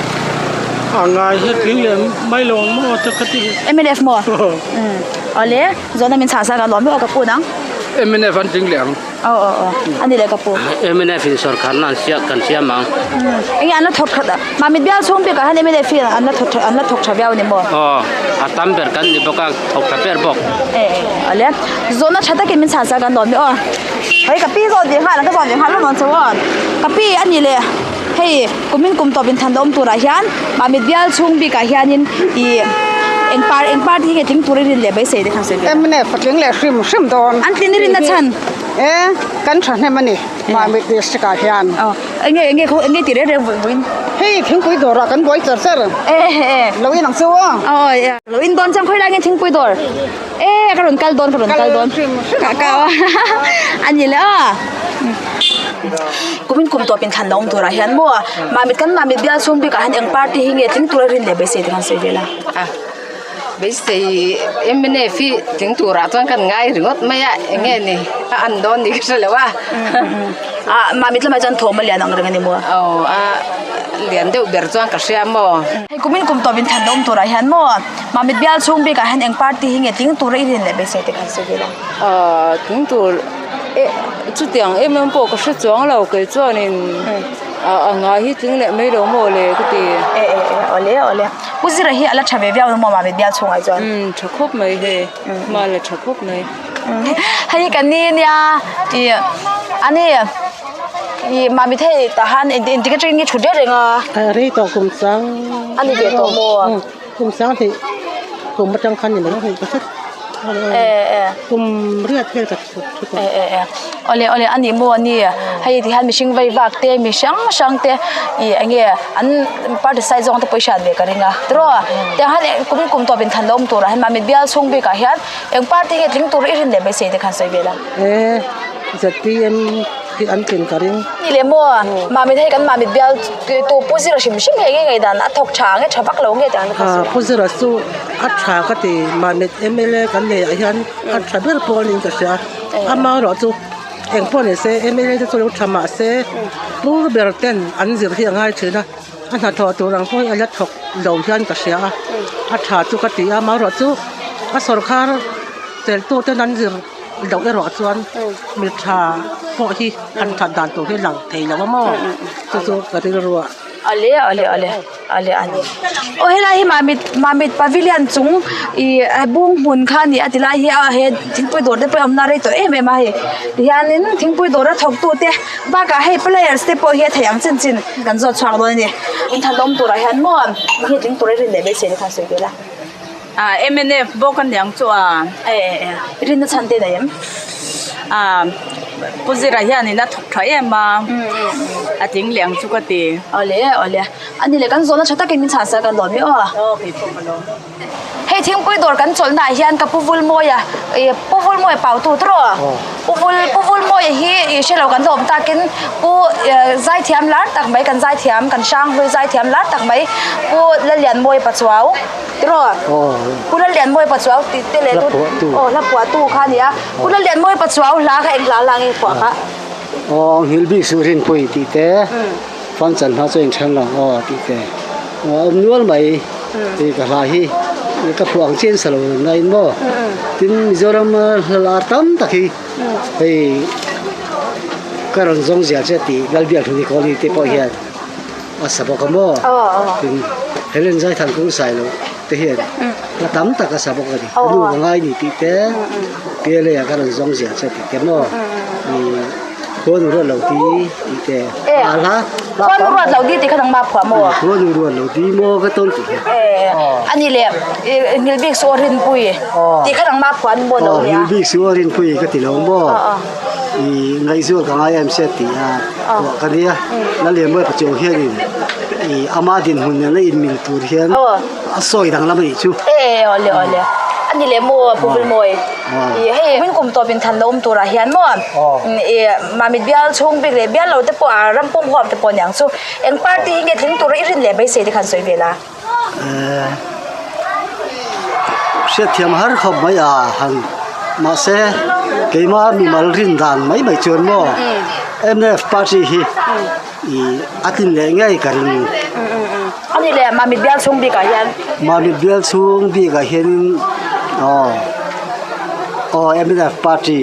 A ngai hi tling leh mai lo ang maw te ka ti. Mnf maw? Umm. Awle, zawhna min chhah sak a lawm emaw ka pu nang? Mnf an tling leh ang. Aw aw aw. Ani leh ka pu. Mnf in sorkharna an siam kan siam ang. Umm. Enge an la thawk that a? Mamit bial chhung bikah hian mnf hi an la thawk an la thawk tha viau a ni maw? Aw, a tam ber kan ni bawk a, thawk tha ber bawk. E e awle, zawhna tha takin min chhah sak an lawm e aw. Hei ka pi zawt ve nghal ang ka zawt ve nghal lawm ang che aw. Ka pi ani leh. Hei kumin kum tawp inthan awm turah hian Mamit bial chhung bikah hianin ih eng par eng party hi nge tling tur i rin leh beisei te khan sawi ve la. Mnf a tling leh hrim hrim dawn. An tlin i rinna chhan? E kan thahnem a ni Mamit district ah hian. Aw enge enge khaw enge ti reng reng vawi vawiin? Hei thingpui dawrah kan buai char char. E e. Lo in ang chu aw. Aw aw lo in dawn chuan khawi lai nge thingpui dawr? E ka rawn kal dawn ka rawn kal dawn. Ka ka a ni le aw. Kumin kum tawp inthlan la awm turah hian maw Mamit kan Mamit bial chhung bikah hian eng party hi nge tling tura rin leh beisei te khan sawi vel a. A beisei mnf hi tling turah chuan kan ngai ringawt mai a eng nge ni a an dawn ni ka hre lo a. A Mamit lamah chuan thawm a lian ang reng a ni maw? Aw a lian deuh ber chuan ka hria maw. Hei kumin kum tawp inthlan la awm turah hian maw Mamit bial chhung bikah hian eng party hi nge tling tura i rin leh beisei te khan sawi vel a. A tling tur e chutiang em em pawh ka hre chuang lo kei chuanin a a ngai hi tling leh mai lo maw le ka ti. E e e awle awle Pu Zira hi a la tha ve viau maw Mamit bial chhungah chuan. Umm tha khawp mai hei hma la tha khawp mai. Hei kan ni nia ih ani ih Mamit hei tah han engtik atangin nge thut reng reng a. Rei tawh kum sang. A ni ve tawh maw. Kum sang hnih kum atang khan ni mai ka hre kum riat vel ka thu tawh. Awle awle a nih maw ani hei ti hian mihring vei vak te mi hrang hrang te ih eng nge an party side zawng te pawh i hriat ve ka ring a tiraw tiang hian kum kum tawp inthan la awm turah hian mahni bial chhung bikah hian eng party nge tling tur i rin leh beisei te khan sawi ve la. E zpm hi an tlin ka ring. Ni leh maw Mamit hei kan Mamit bial tu Pu Zira hrim hrim hi enge ngei dan a thawk tha nge tha vak lo nge tih ang kha sawi. Pu Zira chu a tha ka ti Mamit mla kan nei ah hian a tha ber pawh niin ka hria amaherawh chu eng pawh ni se mla te chu lo tha mah se pu ber ten an zir hi a ngai thin a a hnathawh tur ang pawh hi a la thawk lo hian ka hria a a tha chu ka ti a amaherawh chu a sawrkar tel tu ten an zir. Loh erawh chuan mi tha pawh hi an that dan tur hi lang thei lo a maw chu chu ka rilru a. Ale ale ale ale ani aw helai hi mamit mamit pavilion chung ih bung hmun kha ani a ti lai hi a he thingpui dawr te pawh a awm na rei tawh em em a hei tihianin thingpui dawr a thawk tu te bakah hei players te pawh hi a theih ang chin chin kan zawt chhuak dawn a ni inthalawm turah hian maw hei tling tur a rin leh beisei te khan sawi vel a. Ah mnf bawk a niang chu a. E e e rinna chhan te nei em? Ah Pu Zira hianin a thawk tha em a, a tling leh ang chu ka ti. Awle awle. Ani leh kan zawhna tha takin min chhan sak a lawm i aw. Hei thingpui dawr kan chawlhna ah hian ka pu Vulmawia ih pu Vulmawia pautu tur aw. Pu Vul pu Vulmawia hi ih hrelo kan la awm takin pu zaithiam lar tak mai kan zaithiam kan hranghlui zaithiam lar tak mai pu Lallianmawia Pachuau tur aw. Pu Lallianmawia Pachuau tih te leh aw hla phuahtu kha a ni a. Pu Lallianmawia Pachuau hla kha eng hla hla nge phuah kha? Aw nghilh bik suh rinpui tih te fam chan hma chu inthen lo aw tih te a awm nual mai tih ka hla hi ka phuah ang chian sa lo na in maw tin Mizoram hla lar tam tak hi hei ka rawn zawng zia che tih Lalbiak Hluni Kawli te pawh hian a sa bawk a maw tin Helen Zaithan kawng sai loh te hian hla tam tak a sa bawk a ni nu ka ngai ni tih te PLA ah ka rawn zawng zia che tih te maw ih khuanu ruat lo ti tih te a hla khuanu ruat lo di tih kha nangmah phuah maw khuanu ruat lo di maw ka tawn tih e ani le nghilh bik su rinpui tih kha nangmah phuah an maw lo nia nghilh bik su rinpui ka ti lo maw ih ngaihzual ka ngai em se tih a phuah ka nia Lallianmawia Pachuau hianin ih ama dinhmun nena inmil tur hian a sawi danglam a nih chu. E awle awle ani leh maw Pu Vulmawi ih hei min kum tawp in than lo awm turah hian maw ih Mamit bial chhung bik leh bial lo te pawh a ram pum huap te pawh aniang chu eng party hi nge tling tura i rin leh beisei te khan sawi vel a. Hriatthiam har khawp mai a han mahse keimah mimal rin dan mai mai chuan maw mnf party hi ih a tlin leh ngei ka ring. Ani leh Mamit bial chhung bikah hian. Mamit bial chhung bikah hianin aw aw mnf party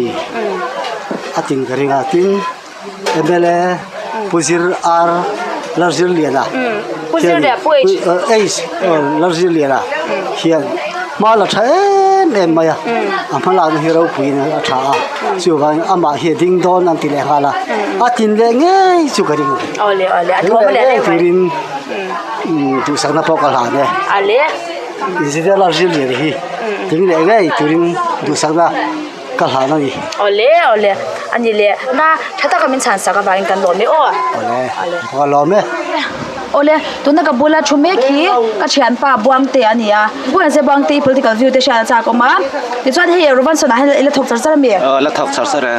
a tlin ka ring a tin. Mla Pu Zir R Lalzirliana Pu Zirliana Pu H Lalzirliana hian hma la tha em em mai a a hma lakna hi ropuiin a tha a chuvangin amah hi a ding dawn an ti leh nghal a a tlin leh ngei chu ka ring a turin duhsakna pawh ka hlan e Engineer Lalzirliana hi tling leh ngei turin duhsakna. Ka hlan a ni. Awle awle a ni le na tha taka min chhan sak avangin kan lawm e aw. Awle ka lawm e. Awle tuna ka bula thu mek hi ka thianpa Buangte a ni a. Buangte se Buangte i political view te hriat a chak awm a. Tichuan hei Rovanson ah hian i la thawk char char a mi? Aw la thawk char char e.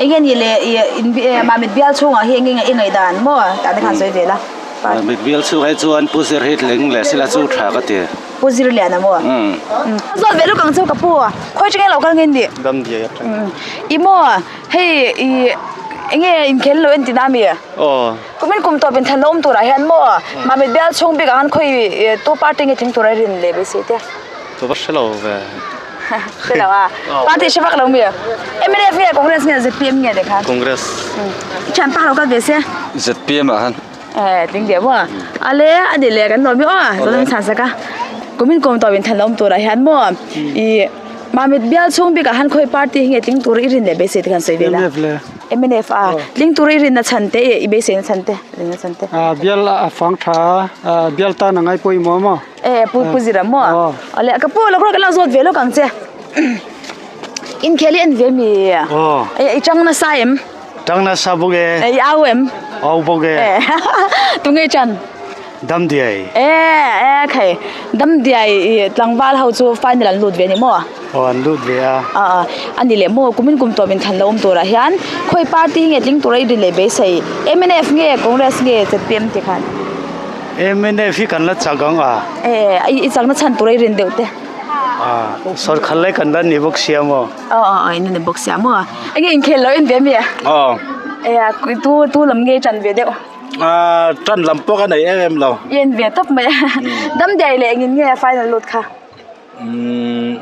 Enge ni le i Mamit bial chhungah hi enge i ngaihdan maw tah te khan sawi ve la. Mamit bial chhungah hi chuan Pu Zirhitling leh Sila chu tha ka ti. Pu Zirliana maw? Zawt ve lawk ang cheu ka pu. Khawi atangin lo kal nge ni? Dam diai atang. I maw? Hei i enge inkhel lo en tina mi? Aw. Kumin kum tawp in than lo awm turah hian maw? Mamit bial chhung bikah khan khawi tu party nge tling tura rin leh beisei te? Ka va hre lo ve. Hre lo a. Party hre vak lo mi? Mnf nge Congress nge zpm nge te khan? Congress. I thianpa lo kal ve se? Zpm ah khan. Eh tling deuh maw ale a ni leh kan lawm hi aw chuan chhan sak a kumin kum tawp in than awm turah hian maw ih mamit bial chhung bikah han khawi party hi nge tling tur i rin leh beisei te khan sawi vel a mnf a tling tur i rin na chhan te i beisei na chhan te rin na chhan te a bial a fang tha a bial tan a ngai pawimawh maw eh pu pu zira maw ale ka pu lo ka lo zawt ve lawk ang che inkhel hi en ve mi i chang nasa em. Tang nasa bawk e. I au em? Au bawk e. Tunge chan? Dam diai. E e khai dam diai i tlangval ho chu final an lut ve ni maw? Aw an lut ve a. A a ani leh maw kumin kum tawp in than lo awm turah hian khawi party hi nge tling tura i rin leh beisei mnf nge Congress nge zpm ti khan? Mnf hi kan la chak ang a. E i chakna chhan tura i rin deuh te. A sorkar lai kan la ni bawk sia maw? Aw aw aw in ni bawk sia maw? Enge inkhel lo en ve mi? Aw. Ea tu tu lam nge tan ve deuh? Ah tan lam pawh ka nei em em lo. I en ve tawp mai a. Dam diai leh engin nge final lut kha? Umm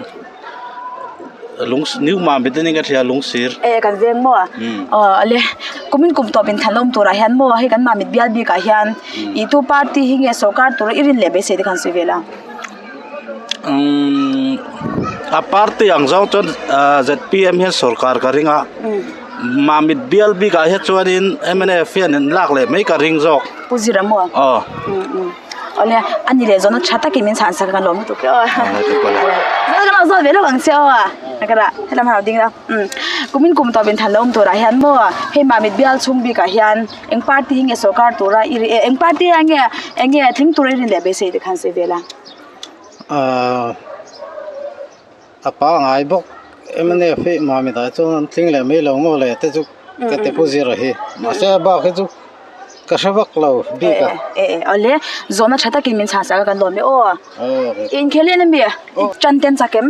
lung new mam bit anin ka hria lungsir. E kan veng maw? Aw ale kumin kum tawp in than awm turah hian maw hei kan mamit bial bikah hian i tu party hi nge sorkar tur i rin leh beisei te khan sawi ve la. Umm a party ang zawng chuan zpm hian sorkar ka ring a mamit bial bikah hian chuanin mnf hian an lak leh mai ka ring zawk Pu Zira maw aw awle a ni leh zawhna tha takin min chhan sak a kan lawm lutuk e aw ka lo zawt ve lawk ang che aw helam han lo ding la. Kumin kum tawp inthan lo awm turah hian maw hei Mamit bial chhung bikah hian eng party hi nge sorkar tura i ri eng party ah nge eng nge tling tura i rin leh beisei te khan sawi vel a. Ahh a pangai bawk mnf hi Mamit ah chuan an tling leh mai lo maw le te chu ka ti pu zira hi mahse a bak hi chu ka hre vak lo bik a. E e awle zawhna tha takin min chhan sak a kan lawm e aw. I inkhel en ami? Tan ten chak em?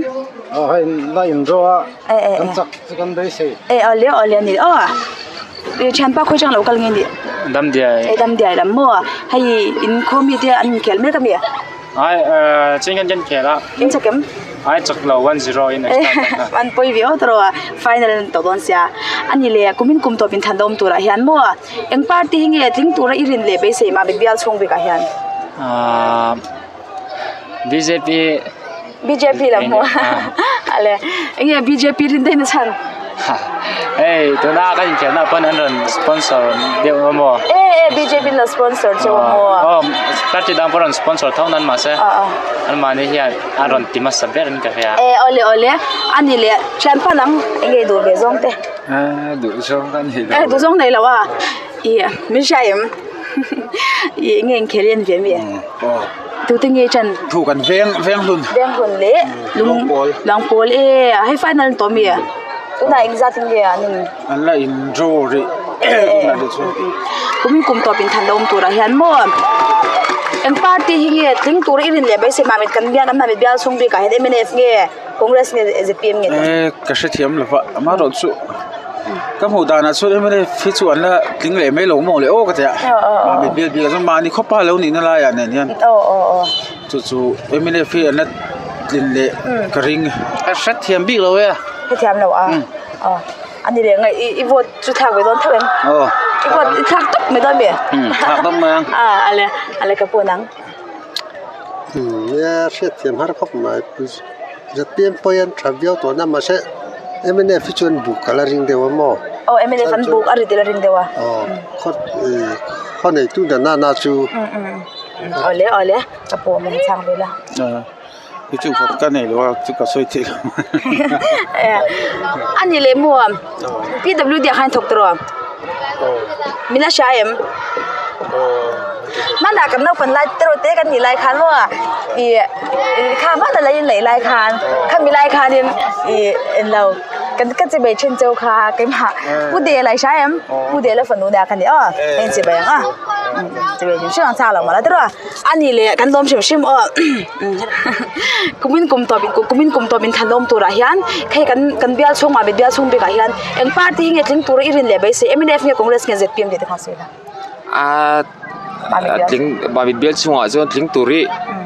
Aw hei la in draw a kan chak chu kan beisei. E awle awle ani aw. I thianpa khawi chang lo kal nge ni? Dam diai. E dam diai lam maw? Hei in khaw mi te an inkhel mek ami? Ai chin kan khel a. In chak em? Ai chak lo 1-0 in extra time a. An pawi ve aw tawh a final an tawh dawn sia. Ani le kumin kum tawp in than dawm turah hian maw? Eng party hi nge tling tura i rin leh beisei mah bial chhung bikah hian? Ahh BJP. BJP lam maw? Ale eng nge BJP rin daih na chhan? Hei tuna kan inkhelhna pawn an rawn sponsor deuh a maw? E e BJP in lo sponsor cheu a maw? Aw party dang pawh rawn sponsor tho nan mahse anmahni hian a rawn ti hmasa ber in ka hria. E awle awle ani leh thianpa nang eng nge i duh ve zawng te? Ahh duh zawng ka nei lo. Eh duh zawng nei lo a ih min hria em ih nge inkhel en ve mi tute nge chan thu kan veng veng hlun veng hlun leh lung lung pawl e hei final an tawh mi tunah engzat in nge an in an la in draw rih tunah te chu kum kum tawp in than lo awm turah hian maw eng party hi nge tling tur i rin leh beisei mamit kan bial kan mamit bial chhung bikah hian mnf nge Congress nge zpm nge Eh ka hrethiam lova amaherawh chu ka hmuh danah chuan mnf hi chu an la tling leh mai lo maw le aw ka ti a mahni bial bial ah chuan mahni khawpa lo nihna laiah nen hian chu chu mnf hi an la tlin leh ka ring ka hrethiam bik lo e hrethiam lo a ani leh ngai i vote chu thlak ve dawn tho em i vote i thlak tawp mai dawn mi thlak tawp mai ang a ale ale ka pawh nang. Nia hriatthiam har khawp mai zpm pawh hian tha viau tawh na mahse mnf hi chuan buk a la ring deuh a maw aw mnf an buk a ri tel a ring deuh a aw khaw ih khaw neitu dan nana chu awle awle ka pawh min chhang ve la chu chu vawt ka nei lo a chu ka sawi theih lo ani leh maw pwd ah khan thawk tawh rawh min a hria em hmanah kan naupang lai te erawh te kan nih lai khan maw ih kha hmanah la in neih lai khan khami lai khanin ih englo kan ka chibai then cheu kha keimah pu dela i hria em pu dela fanu nia ka ni aw ka inchibai ang a chibai hrim hrim ang chak lo mah la te erawh ani leh kan lawm hrim hrim aw kumin kum tawp kumin kum tawp in thanawm turah hian hei kan kan bial chhungah mi bial chhung bikah hian eng party hi nge tling tura i rin leh beisei mnf nge congress nge zpm tih te khan sawi la a tling mamit bial chhungah chuan tling tur hi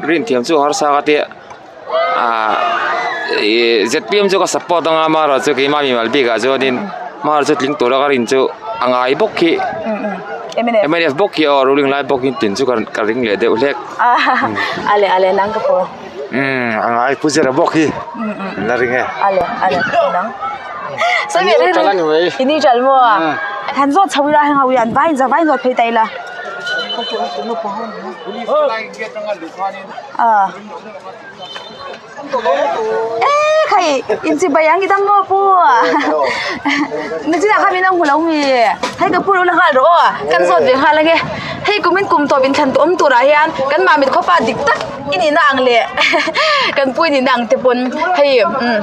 rin thiam chu harsa ka tia ah ih zpm chu ka support anga amaherawh chu keimah mimal bikah chuanin amaherawh chu tling tura ka rin chu a ngai bawk hi mnf bawk hi aw ruling lai bawk hi tin chu ka ring leh deuh hlek ale ale nang ka pawh umm a ngai pu zira bawk hi la ring e ale ale nang ini chal mo han zawt chho ila heng ho hian vai in vai in zawt phei ta ila a e khai in chibai ang i dang maw pu nichinah khan min lo hmu lo mi hei ka pu lo la nghal rawh aw kan zawt ve nghal ange hei kumin kum tawp in thlan tawh awm turah hian kan mamit khawpa dik tak i nihna ang leh kan pu i nihna ang te pawn hei umm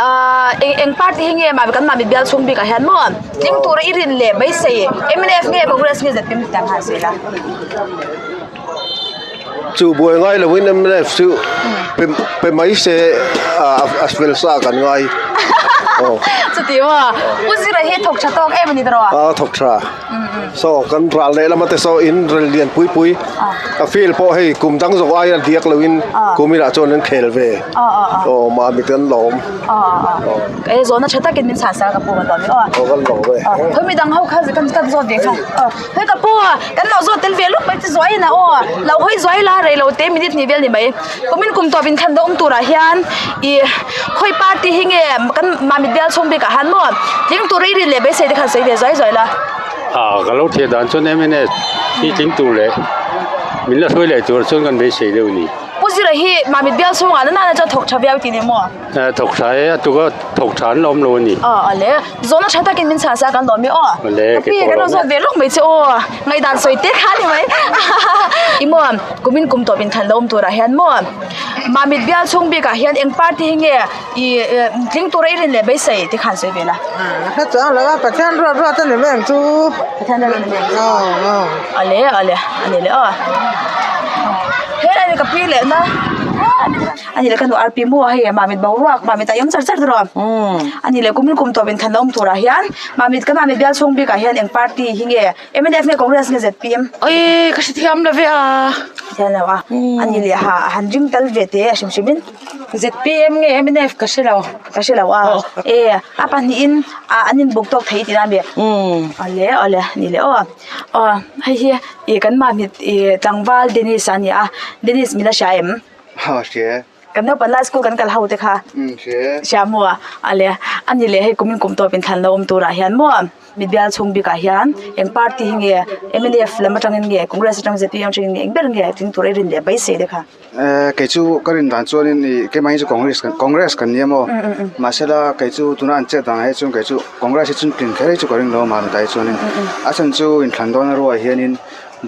ahh eng eng party hi nge kan mamit bial chhung bikah hian maw tling tura i rin leh beisei mnf nge congress nge zpm tih ang han sawi la. Chu buai ngai lovin mnf chu pe mai se a fel sa kan ngai. Chuti maw Pu Zira hi thawk tha tawk em a ni tawh a? A thawk tha. Saw kan ral leh lama te saw in rel lian pui pui a field pawh hei kum dang zawk aia diak loin kum inah chuan an khel ve. Aw mahni te an lawm. Aw zawhna tha takin min chhan sak a ka pu ka lawm e aw. Aw kan lawm e. Khawi midang ho kha kan zawt ve kha. Hei ka pu kan lo zawt tel ve lawk mai che zuai in a aw lo hawi zuai la rei lo te minute hnih vel ni mai kumin kum tawp in thlan dawm turah hian ih khawi party hi nge kan mamit bial chhung bikah han maw tling tur i rin leh beisei te khan sawi ve zuai zuai la. Ah ka lo thiah dan chuan mnf hi tling tur leh min la hruai leh tur chuan kan beisei deuh a ni. Pu Zira hi Mamit bial chhungah nana nana chuan thawk tha viau tih ni maw? Eh thawk tha e a tuka thawk tha an la awm lo a ni. Aw ale zawhna tha takin min chhan sa kan lawm i aw. Ale ka pi kan rawn zawt ve lawk mai che aw ngaihdan sawi te kha ni mai i maw kumin kum tawp in thlan la awm turah hian maw Mamit bial chhung bikah hian eng party hi nge i tling tura i rin leh beisei te khan sawi ve la. Hre chuang lo a Pathian ruat ruat a ni mai ang chu. Pathian ruat ruat a ni mai ang chu. Ale ale a ni leh aw. He ani ka pi leh na ani leh ka nu arpi maw hei mamit boruak mamit a awm char char tawh ani leh kumin kum tawp in thlan awm turah hian mamit ka mamit bial chhung bikah hian eng party hi nge mnf nge congress nge zpm oi ka hrethiam lo ve a hrethiam lo a ani leh ha han ring tal ve te a hrim hrim in zpm nge mnf ka hre lo ka hre lo a e a pahnihin ah an inbuk tawk thei tih na a mi awle awle ani leh aw. Aw hei hi ih kan mahni ih tlangval Dennis a ni a Dennis min la hria em? Ha hria e. Kan naupang lai school kan kal ho te kha. Um hria e. Hria maw a? A le a ni leh hei kumin kum tawp inthlan lo awm turah hian maw mi bial chhung bikah hian eng party hi nge mnf lam atangin nge Congress atang zpm atangin nge eng ber nge tling tur a i rin leh beisei te kha. Eh kei chu ka rin dan chuanin ih keimah hi chu Congress Congress kan nia maw mahsela kei chu tuna an chet danah hi chuan kei chu Congress hi chuan tlin kher hi chu ka ring lo a mahni tai chuanin a chhan chu inthlan dawn a ruai hianin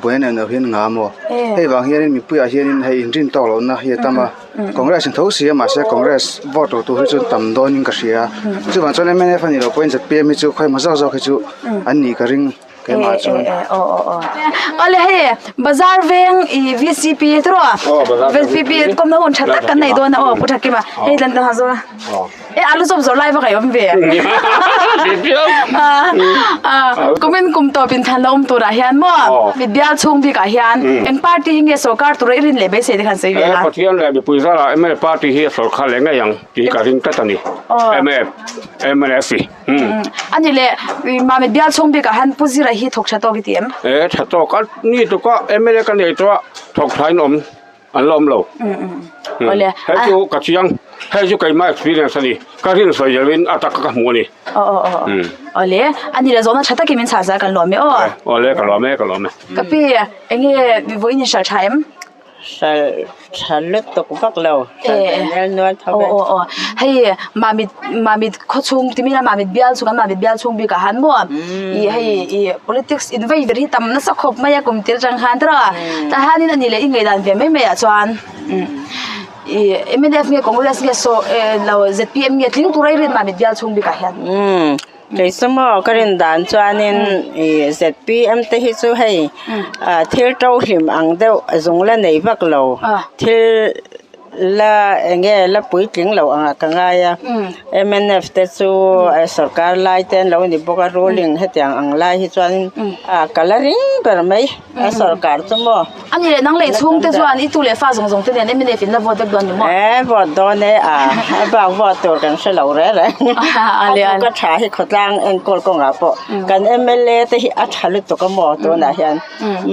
buai a neih loh hian nga maw hei vang hianin mipuiah hianin hei inrin tawk lohna hi a tam a Congress in tho si a mahse Congress vote lo tur hi chuan tam dawnin ka hria chuvang chuan mnf a nih loh pawhin zpm hi chu khawimaw zawk zawk hi chu an nih ka ring. Keimah chuan. Awle hei bazar veng i VCP te rawh VCP kawmna hun tha tak kan nei dawn a aw Pu Thakima hei tlan ta zawk a e alu chawp zawrh lai vak a awm ve kumin kum tawp in thlan la awm turah hian maw mit bial chhung bikah hian eng party hi nge sorkar tura i rin leh beisei te khan sawi ve a. Pathian leh mipui zarah mla party hi a sorkar leh ngei ang tih ka ring tlat a ni mnf hi. A ni le, Mamit bial chhung bikah han Pu Zira hi thawk tha tawk i ti em? E, tha tawk. A ni tuk a, mla ka nei tawh a, thawk tha in awm an la awm lo. Awle. Hei chu ka chiang, hei chu keimah experience a ni, ka rin sawi lo in a tak ka hmu a ni. Aw aw aw. Awle, a ni le zawhna tha takin min chhah zar kan lawm e aw. Awle, ka lawm e, ka lawm e. Ka pi, enge vawiin in hralh tha em? Hralh tha lutuk vak lo hralh ve nel nual tho ve. Aw aw hei mamit mamit khaw chhung ti mila mamit bial chhung an mamit bial chhung bikah han maw ih hei ih politics in vei ber hi tam nasa khawp mai a kum tir atang khan tawh a tah hianin a nih leh i ngaihdan ve mai mai ah chuan ih mnf nge congress nge saw lo zpm nge tling tur a i rin mamit bial chhung bikah hian. Kei chu maw ka rin dan chuanin ih zpm te hi chu hei ah thil to hlim ang deuh a zung la nei vak lo thil la eng nge la puitling lo angah ka ngai a mnf te chu sorkar lai te an lo ni bawk a ruling hetiang ang lai hi chuan ah ka la ring ber mai a sorkar chu maw. A ni leh nang leh chhung te chuan i tu leh fa zawng zawng te nen mnf in la vote vek dawn ni maw? E vote dawn e a, a bak vote tur kan hre lo reng reng. A buk a tha hi khawtlang enkawl kawngah pawh kan mla te hi a tha lutuk a maw tunah hian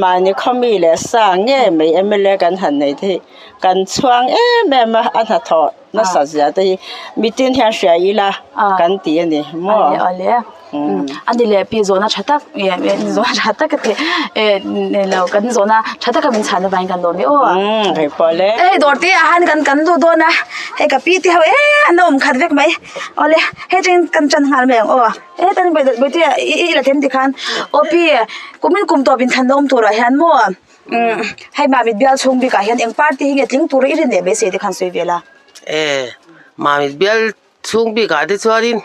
mahni khawmi leh sa nge mai mla kan han nei te hi kan chhuang em em a, a hnathawh nasa zia te hi mitin hian hria ila kan ti a ni maw? A ni leh pi zawhna tha tak zawhna tha tak ka ti lo kan zawhna tha taka min chhan avangin kan lawm e aw. Hei pawh le. Hei dawr te ah han kan kan lut dawn a hei ka pi te ho e an lo awm khat vek mai awle hei tangin kan tan nghal mai ang aw he tan bawihte i la them tikhan aw pi kumin kum tawp in thlan la awm turah hian maw hei mamit bial chhung bikah hian eng party hi nge tling tura i rin leh beisei te khan sawi ve la. E mamit bial chhung bikah te chuanin.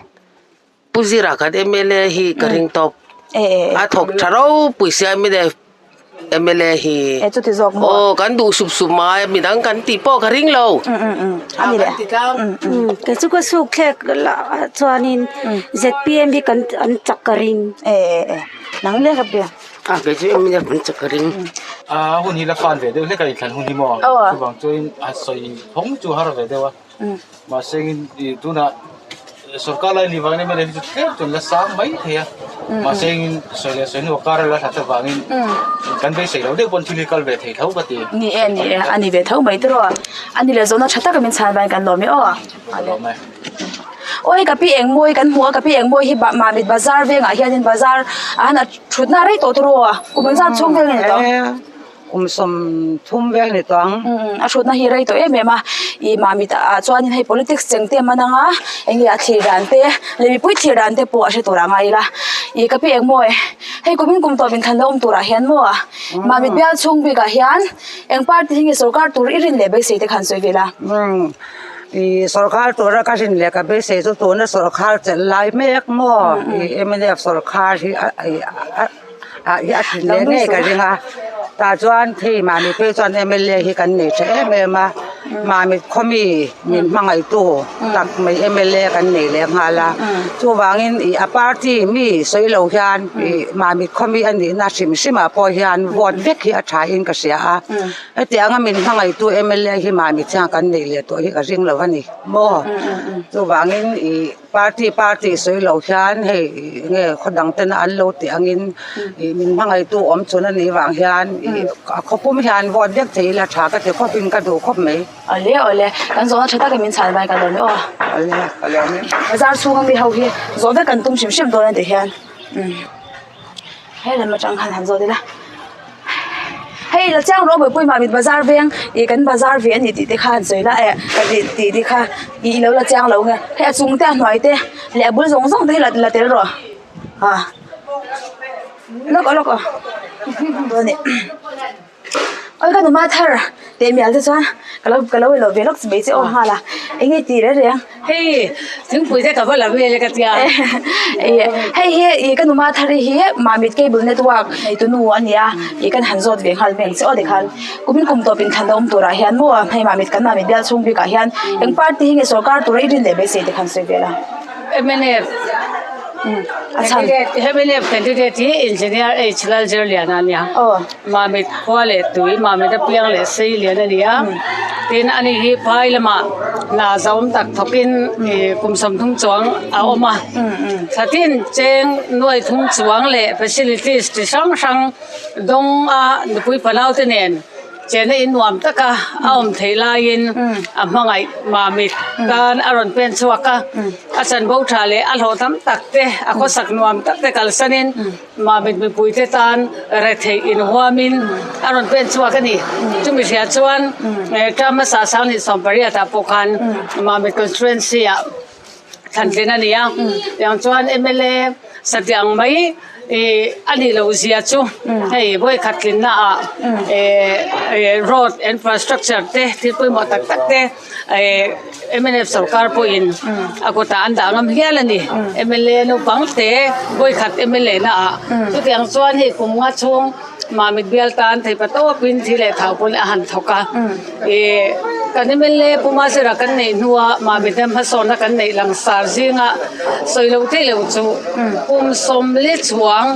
Pu Zira khan mla hi ka ring tawp. A thawk tha ropui sia mnf mla hi. E chuti zawk maw? Aw kan duh sup sup mai midang kan tih pawh ka ring lo. A ni leh. Kei chu ka suk thlek lah chuanin zpm hi kan an chak ka ring. E e e nang leh ka bia. A kei chu mnf an chak ka ring. A hun hi la fan ve deuh hlek a inthlan hun hi maw? Chuvang chuan a sawi phawng chu har ve deuh a. Mahse engin tunah sorkar lai ni vangin mla hi chu tlem chuan la sang mai thei a mahse engin sawi leh sawi hnuah kar a la hlat avangin kan beisei lo deuh pawn thil hi kal ve thei tho ka ti. Ni e ni e a ni ve tho mai tiraw a ni leh zawhna tha taka min chhan vangin kan lawm e aw. Ka lawm e. Aw hei ka pi Engmawi kan hmu a ka pi Engmawi hi Mamit bazar vengah hianin bazar a han thutna rei tawh tiraw kum engzat chhung vel nge ni tawh. Kum 30 vel ni tawh ang. A hrutna hi rei tawh em em a, i Mamit ah chuanin hei politics cheng te man anga enge a thlir dan te leh mipui thlir dan te pawh a hre tur a ngai ila. I ka pi engmaw e, hei kumin kum tawp inthlan la awm turah hian maw Mamit bial chhung bikah hian eng party hi nge sorkar tur i rin leh beisei te khan sawi vel a. I sorkar tura ka rin leh ka beisei chu tuna sorkar chelh lai mek maw i mnf sorkar hi a ah hi a thin leh ngei ka ring a tah chuan hei mahni phei chuan mla hi kan nei tha em em a mahni khaw mi min hmangaih tu tak mai mla kan nei leh nghal a chuvangin ih a party mi sawi lo hian ih mahni khaw mi a nihna hrim hrim ah pawh hian vote vek hi a tha in ka hria a hetianga min hmangaih tu mla hi mahni thiang kan neih leh tawh hi ka ring lo a ni maw chuvangin ih. Party party sawi lo hian hei nge khaw dang tena an lo tih angin ih min hmangaihtu awm chhun a nih vang hian ih a khawpum hian vote vek thei ila tha ka ti khawp in ka duh khawp mai. Awle awle kan zawhna tha takin min chhan vai ka lawm e aw. Awle ka lawm e. Bazar chhunga mi ho hi zawh vek kan tum hrim hrim dawn a ti hian umm he lam atang khan han zawt ila. Hei la chiang rawh Bawihpui Mamit bazar veng ih kan bazar ve a ni tih te kha han sawi la eh ka tih tih te kha ih ilo la chiang lo nge hei a chung te a hnuai te leh a bul zawng zawng te hi la la tel rawh ah lawk aw lawk aw chuan awi ka numa thar teh mial te chuan ka lo ka lo ilo ve lawk mai che aw nghal a eng nge tih reng reng. Hei thingpui te ka va la vel e ka tia. Hei hi ih ka numa thar hi Mamit Cable Network neitu nu a nia ih kan han zawt ve nghal mek che aw tikhan kumin kum tawp inthlan a awm turah hian maw hei Mamit kan Mamit bial chhung bikah hian eng party hi nge sorkar tura i rin leh beisei tikhan sawi vel a. Mnf A chhan. Mnf candidate hi Engineer H Lalzirliana a nia. Mamit khua leh tui, Mamit a piang leh sei lian a ni a. Tin, ani hi phai lamah hna zauhawm tak thawkin ih kum 30 chuang a awm a. Thlatin cheng nuai thum chuang leh facilities chi hrang hrang dawng a nupui fanau te nen Chena in nuam taka a awm theih laiin a hmangaih Mamit tan a rawn pen chhuak a, a chanbo tha leh a hlawh tam tak te, a khawsak nuam tak te kalsanin Mamit mipuite tan retheih inhuamin a rawn pen chhuak a ni. Chumi hria chuan term hmasa 2018 ah pawh khan Mamit constituency ah thlantlin a ni a, tiang chuan mla satliah ang mai ih a nih loh zia chu hei vawikhat tlinna ah eh road infrastructure te thil pawimawh tak tak te eh mnf sorkar pawhin a kutah an dah ngam hial a ni mla naupang te vawikhat mla na ah chutiang chuan hei kum nga chhung Mamit bial tan thei pa tawpin thi leh thau pawn a han thawk a ih kan mla Pu Mazira kan neih hnua Mamit ram hmasawnna kan neih langsar zinga sawi lo theih lo chu kum 40 chhuang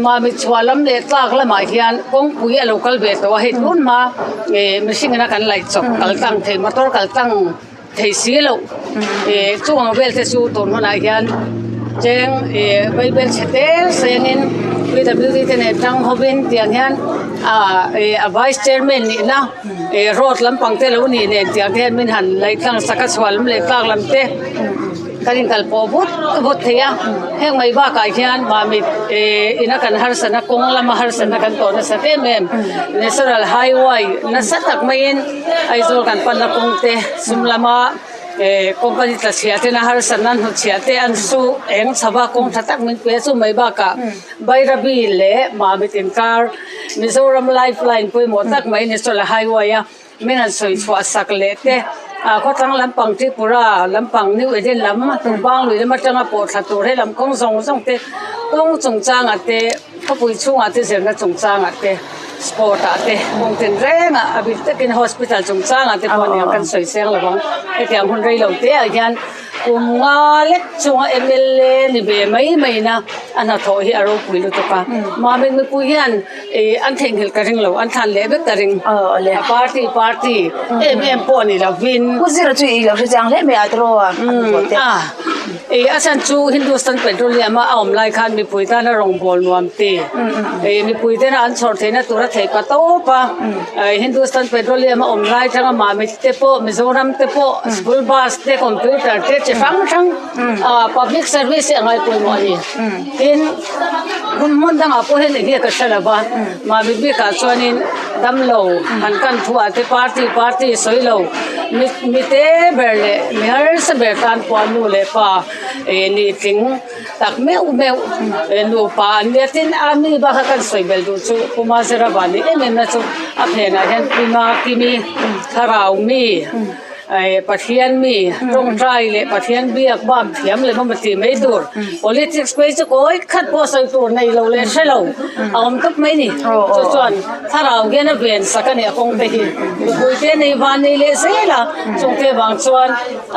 Mamit chhuah lam leh tlak lamah hian kawngpui a lo kal ve tawh a hei tun hma ih mihring ina kan laih chawp kal tlang thei motor kal tlang thei si loh ih chung ang vel te chu tun hunah hian cheng ih vaibel chhe tel sengin PWD te nen tang hovin tiang hian ah ih a vice chairman nihna ih road lampang te lo nih nen tiang te hian min han laih tlang sak a chhuah lam leh tlak lam te kan inkal pawh vut vut thei a heng mai bakah hian mahni ih ina kan harsatna kawng lama harsatna kan tawh nasa em em national highway nasa tak maiin. Aizawl kan panna kawng te sum lama eh company tla chhia tena harsatna an hnutchhiah te an su eng chhava kawng tha tak min pe chu mai bakah Bairabi leh Mamit inkar Mizoram life line pawimawh tak mai National Highway a min han sawi chhuah sak leh te ah khawthlang lampang Tripura lampang New Eden lam Tumpang lui lam atanga pawh thla tur he lam kawng zawng zawng te kawng chungchangah te Khawpui chhungah te zirna chungchangah te sport ah te kawng tin rengah a bik takin hospital chungchangah te pawh aniang kan sawi seng lo ang hetiang hun rei lo te ah hian kum nga lek chunga mla ni ve mai mai na a hnathawh hi a ropui lutuk a mahni mipui hian ih an theihnghilh ka ring lo an thlan leh vek ka ring a party party em em pawh ni lovin. Pu Zira chu i lo hre chiang hle mai a tiraw a hnathawh te. Ih a chhan chu Hindustan Petroleum a a awm lai khan mipui tana rawngbâwl nuam ti ih mipui tena an chhawr theihna tura theih pa tawp a Hindustan Petroleum a awm lai tanga Mamit te pawh Mizoram te pawh school bus te computer te chi chi hrang hrang public service hi a ngai pawimawh a ni. Tin, hmun hmun dangah pawh hian eng nge ka hre lo va, mahni bikah chuanin damlo han kan thuah te party party sawi lo mi mi te ber leh mi harsa ber tan pawh nu leh pa eh ni tling tak meuh meuh eh nupa an nia. Tin, a mi bak a kan sawi belh duh chu Pu Mazira van ni em em na chu a phenah hian Pima Kimi thlarau mi. Pathian mi tawngtai leh Pathian biak bak thiam leh emaw tih mai tur politics phei chu kawi khat pawh sawi tur nei lo leh hre lo a awm tawp mai ni. Chu chuan thlarau hian a ven sak a nih a kawng te hi mipui te nei van nei leh zel a, chungte vang chuan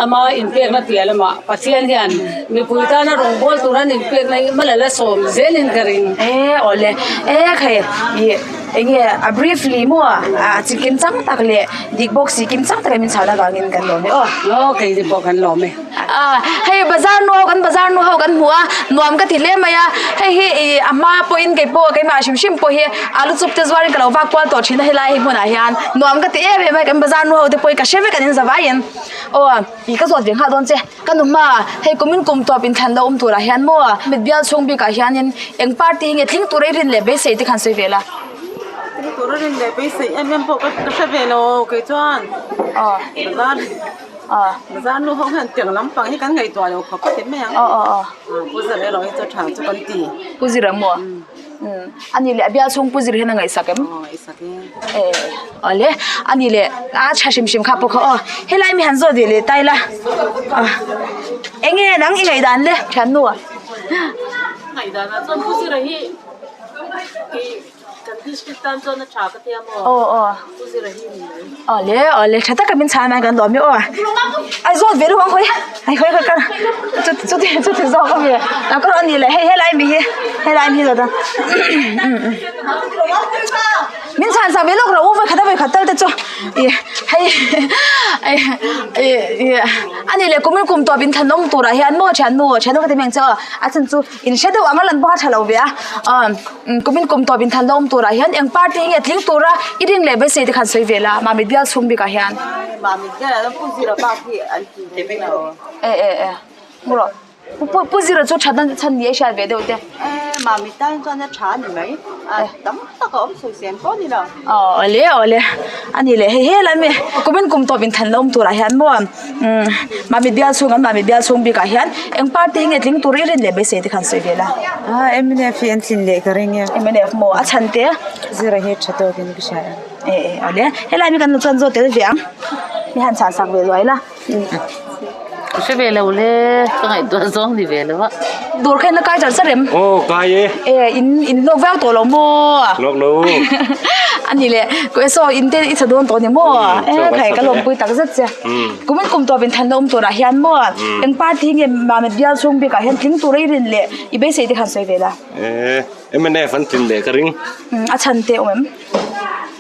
ama inpekna piah lamah Pathian hian mipui tana rawngbâwl tur an inpekna hi hma la la sawm zelin ka ring. E awle e khai ih. Enge a briefly maw a chi kim chang tak leh dik bawk si kim chang tak in min chhan avangin kan lawm e aw. Aw kei te pawh kan lawm e. Ah hei bazar nu ho kan bazar nu ho kan hmu a nuam ka ti hle mai a hei hi ih a hma pawhin kei pawh keimah hrim hrim pawh hi alu chup te zuarin ka lo vak kual tawh thin a helai hmunah hian nuam ka ti em em a kan bazar nu ho te pawh hi ka hre vek an in zavaiin aw ih ka zawt ve nghal dawn che. Ka nu hma, hei kumin kum tawp inthlan lo awm turah hian maw mit bial chhung bikah hianin eng party hi nge tling tura i rin leh beisei te khan sawi ve la. Tling tura rin leh beisei em em pawh ka hre ve lo kei chuan bazar bazar nu ho hian tiang lampang hi kan ngaihtuah lo khawp a ti mai ang. Pu Zira erawh hi chu tha chu kan ti. Pu Zira maw? Ani leh a bial chhung Pu Zir hian a ngaihsak em? Aw ngaihsak e. Eh awle ani leh a tha hrim hrim kha pawh kha aw helai mi han zawt ve leh ta ila enge nang i ngaihdan le thiannu a. Ngaihdan ah chuan Pu Zira hi kan district tan chuan a tha ka tia maw? Aw aw. Pu Zira hi ni mai. Awle awle tha taka min chhan a kan lawm e aw. Ai zawt ve luh ang hawi ai hawi ka kal chuti chuti chuti zawk a mi a ka ani leh hei helai mi hi helai mi hi zawt a min chhan sak ve lawk rawh u vawi khat a vawi khat tal te chu ih hei ai ih ani leh kumin kum tawp in thlan awm turah hian maw thiannu thiannu ka ti mai ang che aw a chhan chu in hre deuh ang a lan pawh a tha lo ve a ah kumin kum tawp inthan la awm turah hian eng party nge tling tura i ring leh beisei te khan sawi ve la Mamit bial chhung bikah hian. Mamit bial ah pu Zira bak hi an tling ve vek lo. E e e maw pu pu Zira chu thatna chhan ni a hriat ve deuh te. E Mamit tan chuan a tha a ni mai a tam tak a awm sawi sen pawh a ni lo. Aw awle awle a ni leh hei helai mi kumin kum tawp inthan la awm turah hian maw umm Mamit bial chhung an Mamit bial chhung bikah hian eng party hi nge tling tur i rin leh beisei te khan sawi ve la. Ah mnf hi an tlin leh ka ring e. Mnf maw a chhan te? Zira hi tha tawkin ka hria e. E e awle helai mi kan lo chuan zawt tel ve ang mi han chhan sak ve luai la. Ka hre ve lo le, ka ngaihtuah zawng ni ve lo a. Dawr kha in la kai char char em? Aw kai e. E in in hlawk viau tawh lo maw? Hlawk lo. A ni le, saw in te i chhe dawn tawh ni maw? E khai ka lawmpui tak zet che. Kumin kum tawp in than la awm turah hian maw eng party nge Mamit bial chhung bikah hian tling tura i rin leh i beisei te khan sawi ve la. E mnf an tlin leh ka ring. A chhan te awm em?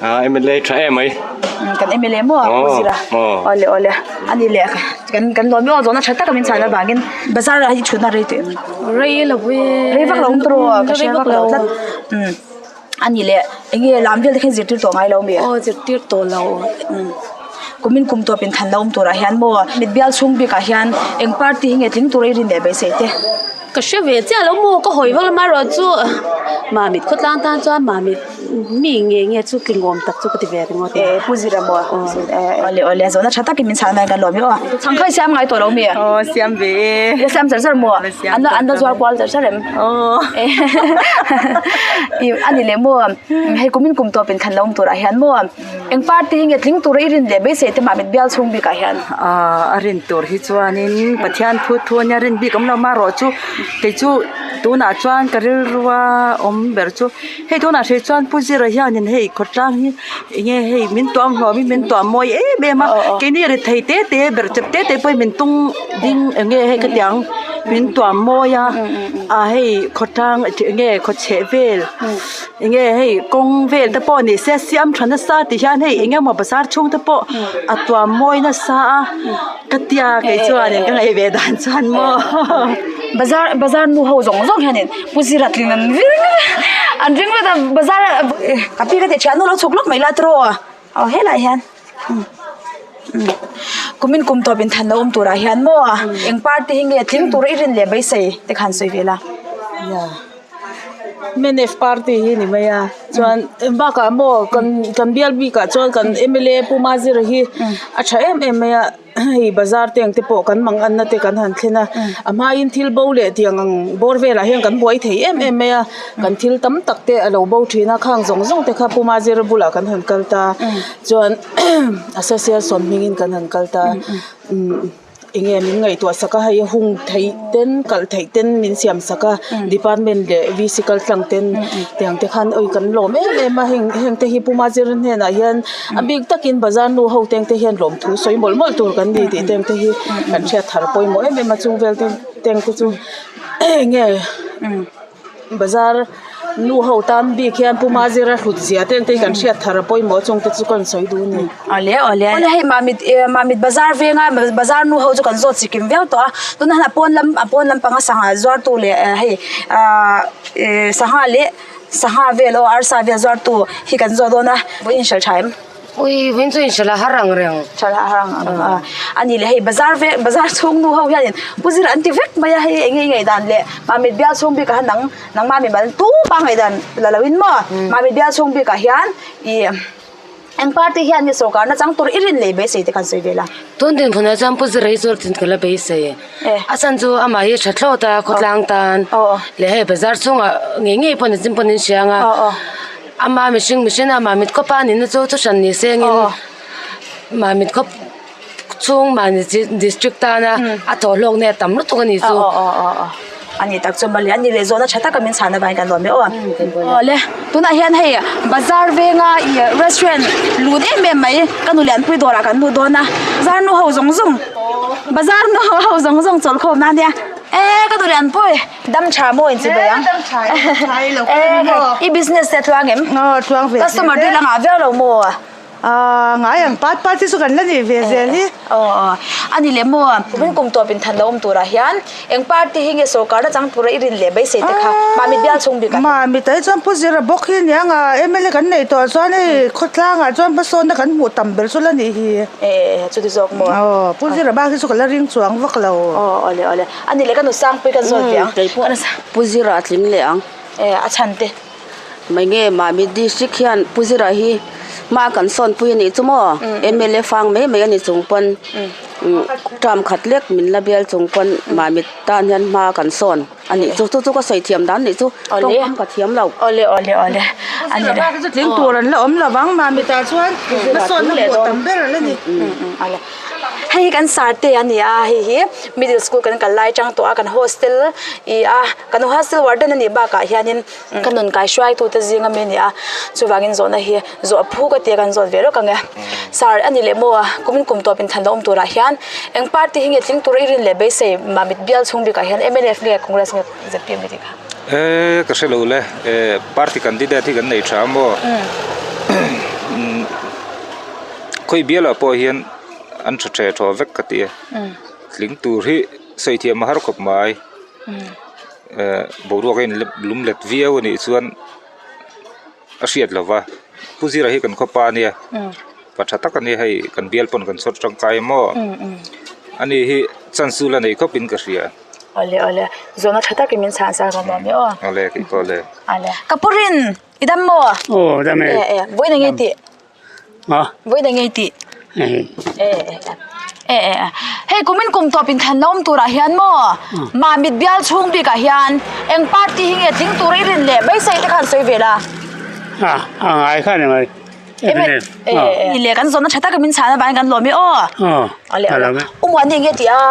Ah MLA tha em mai. Kan MLA maw Pu Zira. Awle awle ani leh kan kan lawm emaw zawhna tha taka min chhan avangin bazar ah hi thutna rei tawh em? Rei lo e. Rei vak lo awm tawh rawh ka hre vak lo tlat. Ani leh enge lam vel te khan zirtir tawh ngai lo mi? Aw zirtir tawh lo. Kumin kum tawp in than la awm turah hian maw mit bial chhung bikah hian eng party hi nge tling tura i rin leh beisei te? Ka hre ve chiah lo maw ka hawi vak lama erawh chu Mamit khawtlang tan chuan Mamit mi nge nge chu tlingawm tak chu ka ti ve ringawt e. E pu Zira maw awle awle zawhna tha takin min chhan mai kan lawm i aw. Chhangkhai siam ngai tawh lo mi? Aw siam ve e. I la siam char char maw? An la an la zuar kual char char em? Aw. I ani leh maw hei kumin kum tawp in thlan lo awm turah hian maw Eng party hi nge tling tura i rin leh beisei te Mamit bial chhung bikah hian? Aaa a rin tur hi chuanin Pathian thu thu ania rin bik awm lo marawh chu kei chu tunah chuan ka rilrua awm ber chu hei tunah hrih chuan Pu Zira hianin hei khawtlang hi enge hei min tuam hlawmin min tuam mawi em em a keini rethei te te ber chep te te pawhin min tung ding enge hei khatiang min tuam mawi a a hei khawtlang enge khawchheh vel. Enge hei kawng vel te pawh ni se siam tha nasa tih hian hei eng emaw bazar chhung te pawh a tuam mawi nasa a ka tia kei chuanin ka ngaih ve dan chuan maw. Bazar bazar nu ho zawng zawng hianin pu zira tling an ring an ring vek a bazar ka pi ka ti thian nu lo chhuk lawk mai la tiraw aw helaiah hian. Kumin kum tawp in than lo awm turah hian maw eng party hi nge tling tur i rin leh beisei te khan sawi ve la. Mnf party hi ni mai a chuan bakah maw kan kan bial bikah chuan kan mla Pu Mazira hi a tha em em mai a hei bazar te ang te pawh kan mang anna te kan han thlen a a hmain thil bo leh tiang ang bawr velah hian kan buai thei em em mai a kan thil tam tak te a lo bo thin a khang zawng zawng te kha Pu Mazira bulah kan han kal ta chuan association hmingin kan han kal ta eng nge min ngaihtuah sak a hei hung theih ten kalh theih ten min siam sak a department leh v c kal tlang ten tiang te khan awi kan lawm em em a heng heng te hi Pu Mazira hnenah hian a bik takin bazar nu ho teng te hian lawmthu sawi mawlh mawlh tur kan ni tih teng te hi kan hriat thar pawimawh em em a chung vel te teng te chu eng nge. Bazar nu ho tan bik hian Pu Mazira hlut zia te engte hi kan hriat thar a pawimawh chung te chu kan sawi duh a ni. Awle awle. Awle hei Mamit eh Mamit bazar venga bazar nu ho chu kan zawt chikim viau tawh a tuna han a pawn lam a pawn lampanga sangha zuar tu leh hei ah eh sangha leh sangha vel aw arsa vel zuar tu hi kan zawt dawn a vawiin hralh tha em. Ui vawiin chu inhralh a har ang reng. Hralh a har ang ang a. A nih leh hei bazar ve bazar chhung nu ho hianin Pu Zira an ti vek mai a hei eng nge i ngaihdan leh Mamit bial chhung bikah hian nang nangmah mimal tu pa ngaihdan la lo in maw Mamit bial chhung bikah hian ih eng party hian nge sorkar na chang tur i rin leh beisei te khan sawi vel a. Tun dinhmunah chuan Pu Zira hi chu ka la beisei. A chhan chu amah hi tha thlawt a khawtlang tan leh hei bazar chhungah ngei ngei pawh ni chin pawh an hria ang a. Ama mihring mihring a mamit khawp a nihna chu thu hran ni se engin mamit khawp chhung mahni district tana a thawh hlawk nge a tam lutuk a ni chu. A ni tak chu mawle a ni leh zawhna tha taka min chhan avangin kan lawm e aw. Awle tunah hian hei bazar venga ih restaurant lut em em mai ka nu lianpui dawrah kan lut dawn a bazar nu ho zawng zawng bazar nu ho zawng zawng chawlh khawm nan nia e ka nu lianpui. Dam tha maw in chi bai ang? Dam tha e, dam tha e lo kal ni maw? I business te tluang em? Aw tluang ve. Customer te la ngah viau lo maw? Ah ngai ang pat pat hi chu kan la nei ve zel hi. Aw aw a ni leh maw? Kumin kum tawp in than lo awm turah hian eng party hi nge sorkar na chang tura i rin leh beisei te kha Mamit bial chhung bik ah. Mamit ah hi chuan Pu Zira bawk hi ania nga mla kan neih tawh chuan hei khawtlang ah chuan hmasawnna kan hmuh tam ber chu la nih hi. E chuti zawk maw? Aw Pu Zira bak hi chu ka la ring chuang vak lo. Aw awle awle. A ni leh ka nu Sangpui kan zawt ve ang. Kei pawh Pu Zira a tling leh ang. E a chhan te. Mai nge Mamit district hian Pu Zira hi hma kan sawn pui a nih chu maw? Mla fang mai mai a ni chung pawn term khat lek min la bial chung pawn Mamit tan hian hma kan sawn a nih chu. Chu chu ka sawi thiam dan nih chu. Tawngkam ka thiam lo. Awle awle awle. Pu Zira bak hi chu tling tur an la awm lo vang Mamit ah chuan hmasawnna hmuh tam ber a la ni. Hei hi kan sir te a ni a hei hi middle school kan kal lai tang tawh a kan hostel ih a kan hostel warden a nih bakah hianin ka nun kai hruaitu te zing ami a ni a chuvangin zawhna hi zawh a phu ka tia kan zawt ve rawk ang e sir a ni leh maw kumin kum tawp in than lo awm turah hian eng party hi nge tling tur i rin leh beisei mamit bial chhung bikah hian mnf nge congress nge zpm nge tih kha. E ka hre lo le e party candidate hi kan nei tha maw. Khawi bialah pawh hian an tha the thaw vek ka ti a tling tur hi sawi thiam a har khawp mai ehh boruak a in lum let viau a nih chuan a hriat lo va Pu Zira hi kan khawpa a nia pa tha tak a nia hei kan bial pawn kan chhawr tangkai maw ani hi chance chu la nei khawp in ka hria. Awle awle zawhna tha takin min chhan sak a ni aw. Awle keipawh le. Awle ka pu rin i dam maw? Aw dam e. E e vawiin eng nge tih? A. Vawiin eng nge tih? E e e hei kumin kum tawp in than la awm turah hian maw Mamit bial chhung bikah hian eng party hi nge tling tur i rin leh beisei te khan sawi ve la. A a ngai kha ni mai. E e le kan zawhna tha taka min chhan avangin kan lawm e aw. Aw a lawm e. U Muani eng nge tih a?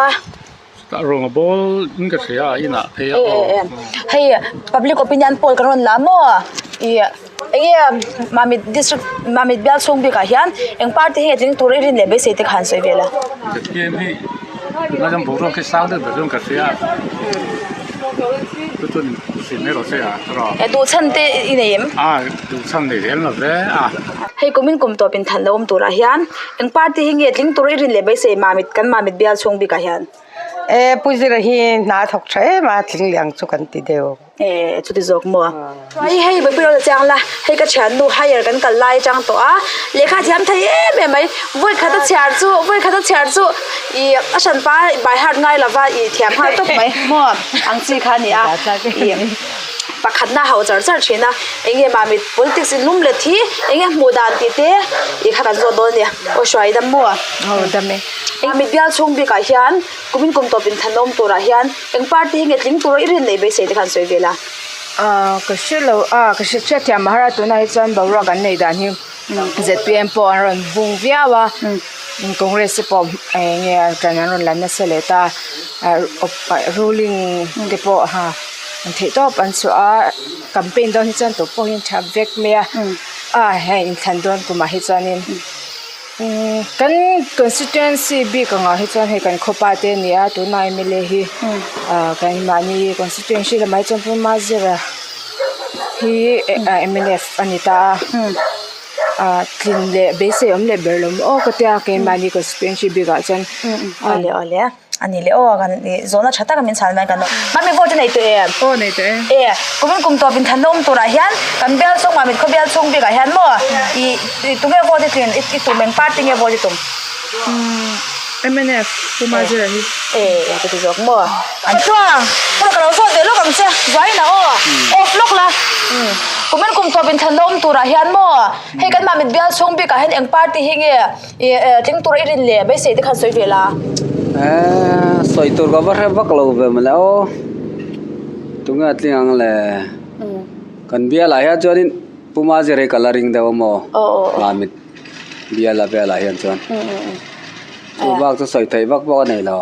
Tah rawng a ball in ka hria a inah phei a aw. Hei public opinion poll kan rawn la maw ih eng nge Mamit district Mamit bial chhung bikah hian eng party hi nge tling tur i rin leh beisei te kha an sawi vel a. Zpm hi tunlai chuan boruak hi sang deuh ber chuan ka hria a chu chuan in hrilh mai rawh se a rawh. E duh chhan te i nei em? A duh chhan nei zel lo ve a. Hei kumin kum tawp in than lo awm turah hian eng party hi nge tling tur i rin leh beisei Mamit kan Mamit bial chhung bikah hian. E Pu Zira hi hna a thawk tha em a tling leh ang chu kan ti deuh. E chuti zawk maw? Chuai hei Bawihpui lo la chiang la, hei ka thiannu higher kan kal lai atang tawh a, lehkha thiam thei em em mai, vawi khat a chhiar chu vawi khat a chhiar chu ih a hranpa by heart ngai lova ih thiam nghal tawp mai maw ang chi kha a ni a, ih pakhatna a hauh char char thin a, eng nge mah mit politics in lum let hi eng nge hmuh dan tih te ih kha kan zawt dawn a nia, aw hruai dam maw? Aw dam e. Mah mit bial chhung bikah hian kumin kum tawp inthanawm turah hian eng party hi nge tling tura i rin neih beisei te khan sawi vel a? Aaa ka hre lo a ka hre hriat thiam a har a tunah hi chuan boruak an neih dan hi zpm pawh an rawn vung viau a congress te pawh eng nge ṭan an rawn la nasa leh ta a ruling te pawh ha an theih tawp an chhuah a campaign dawn hi chuan tupawh hi an tha vek mai a a hei inthlan dawn kumah hi chuanin. Kan constituency bik angah hi chuan hei kan khawpa te a ni a tuna mla hi ah kan mahni constituency lamah hi chuan Pu Mazira hi mnf a ni ta a ah tlin leh beisei awm leh ber lo maw aw ka tia keimahni constituency bikah chuan. Awle awle. A ni leh aw kan ih zawhna tha taka min chhan mai kan Mami vote i nei tawh em? Aw nei tawh e. E kumin kum tawp inthanna awm turah hian kan bial chhung Mamit khaw bial chhung bikah hian maw ih tunge vote i tlin i tum eng party nge vote i tum? Umm mnf Pu Mazira hi. E e ka ti zawk maw? Pathuang hei ka lo zawt ve lawk ang che Zuaina aw off lawk la kumin kum tawp inthanna awm turah hian maw hei kan Mamit bial chhung bikah hian eng party hi nge Ih tling tur i rin leh beisei te khan sawi ve la. Eee sawi tur ka va hre vak lo ve mawle aw. Tunge a tling ang le. Kan bialah hian chuanin Pu Mazir hi ka la ring deuh a maw. Mamit biala velah hian chuan. Chu bak chu sawi theih vak pawh a nei lo.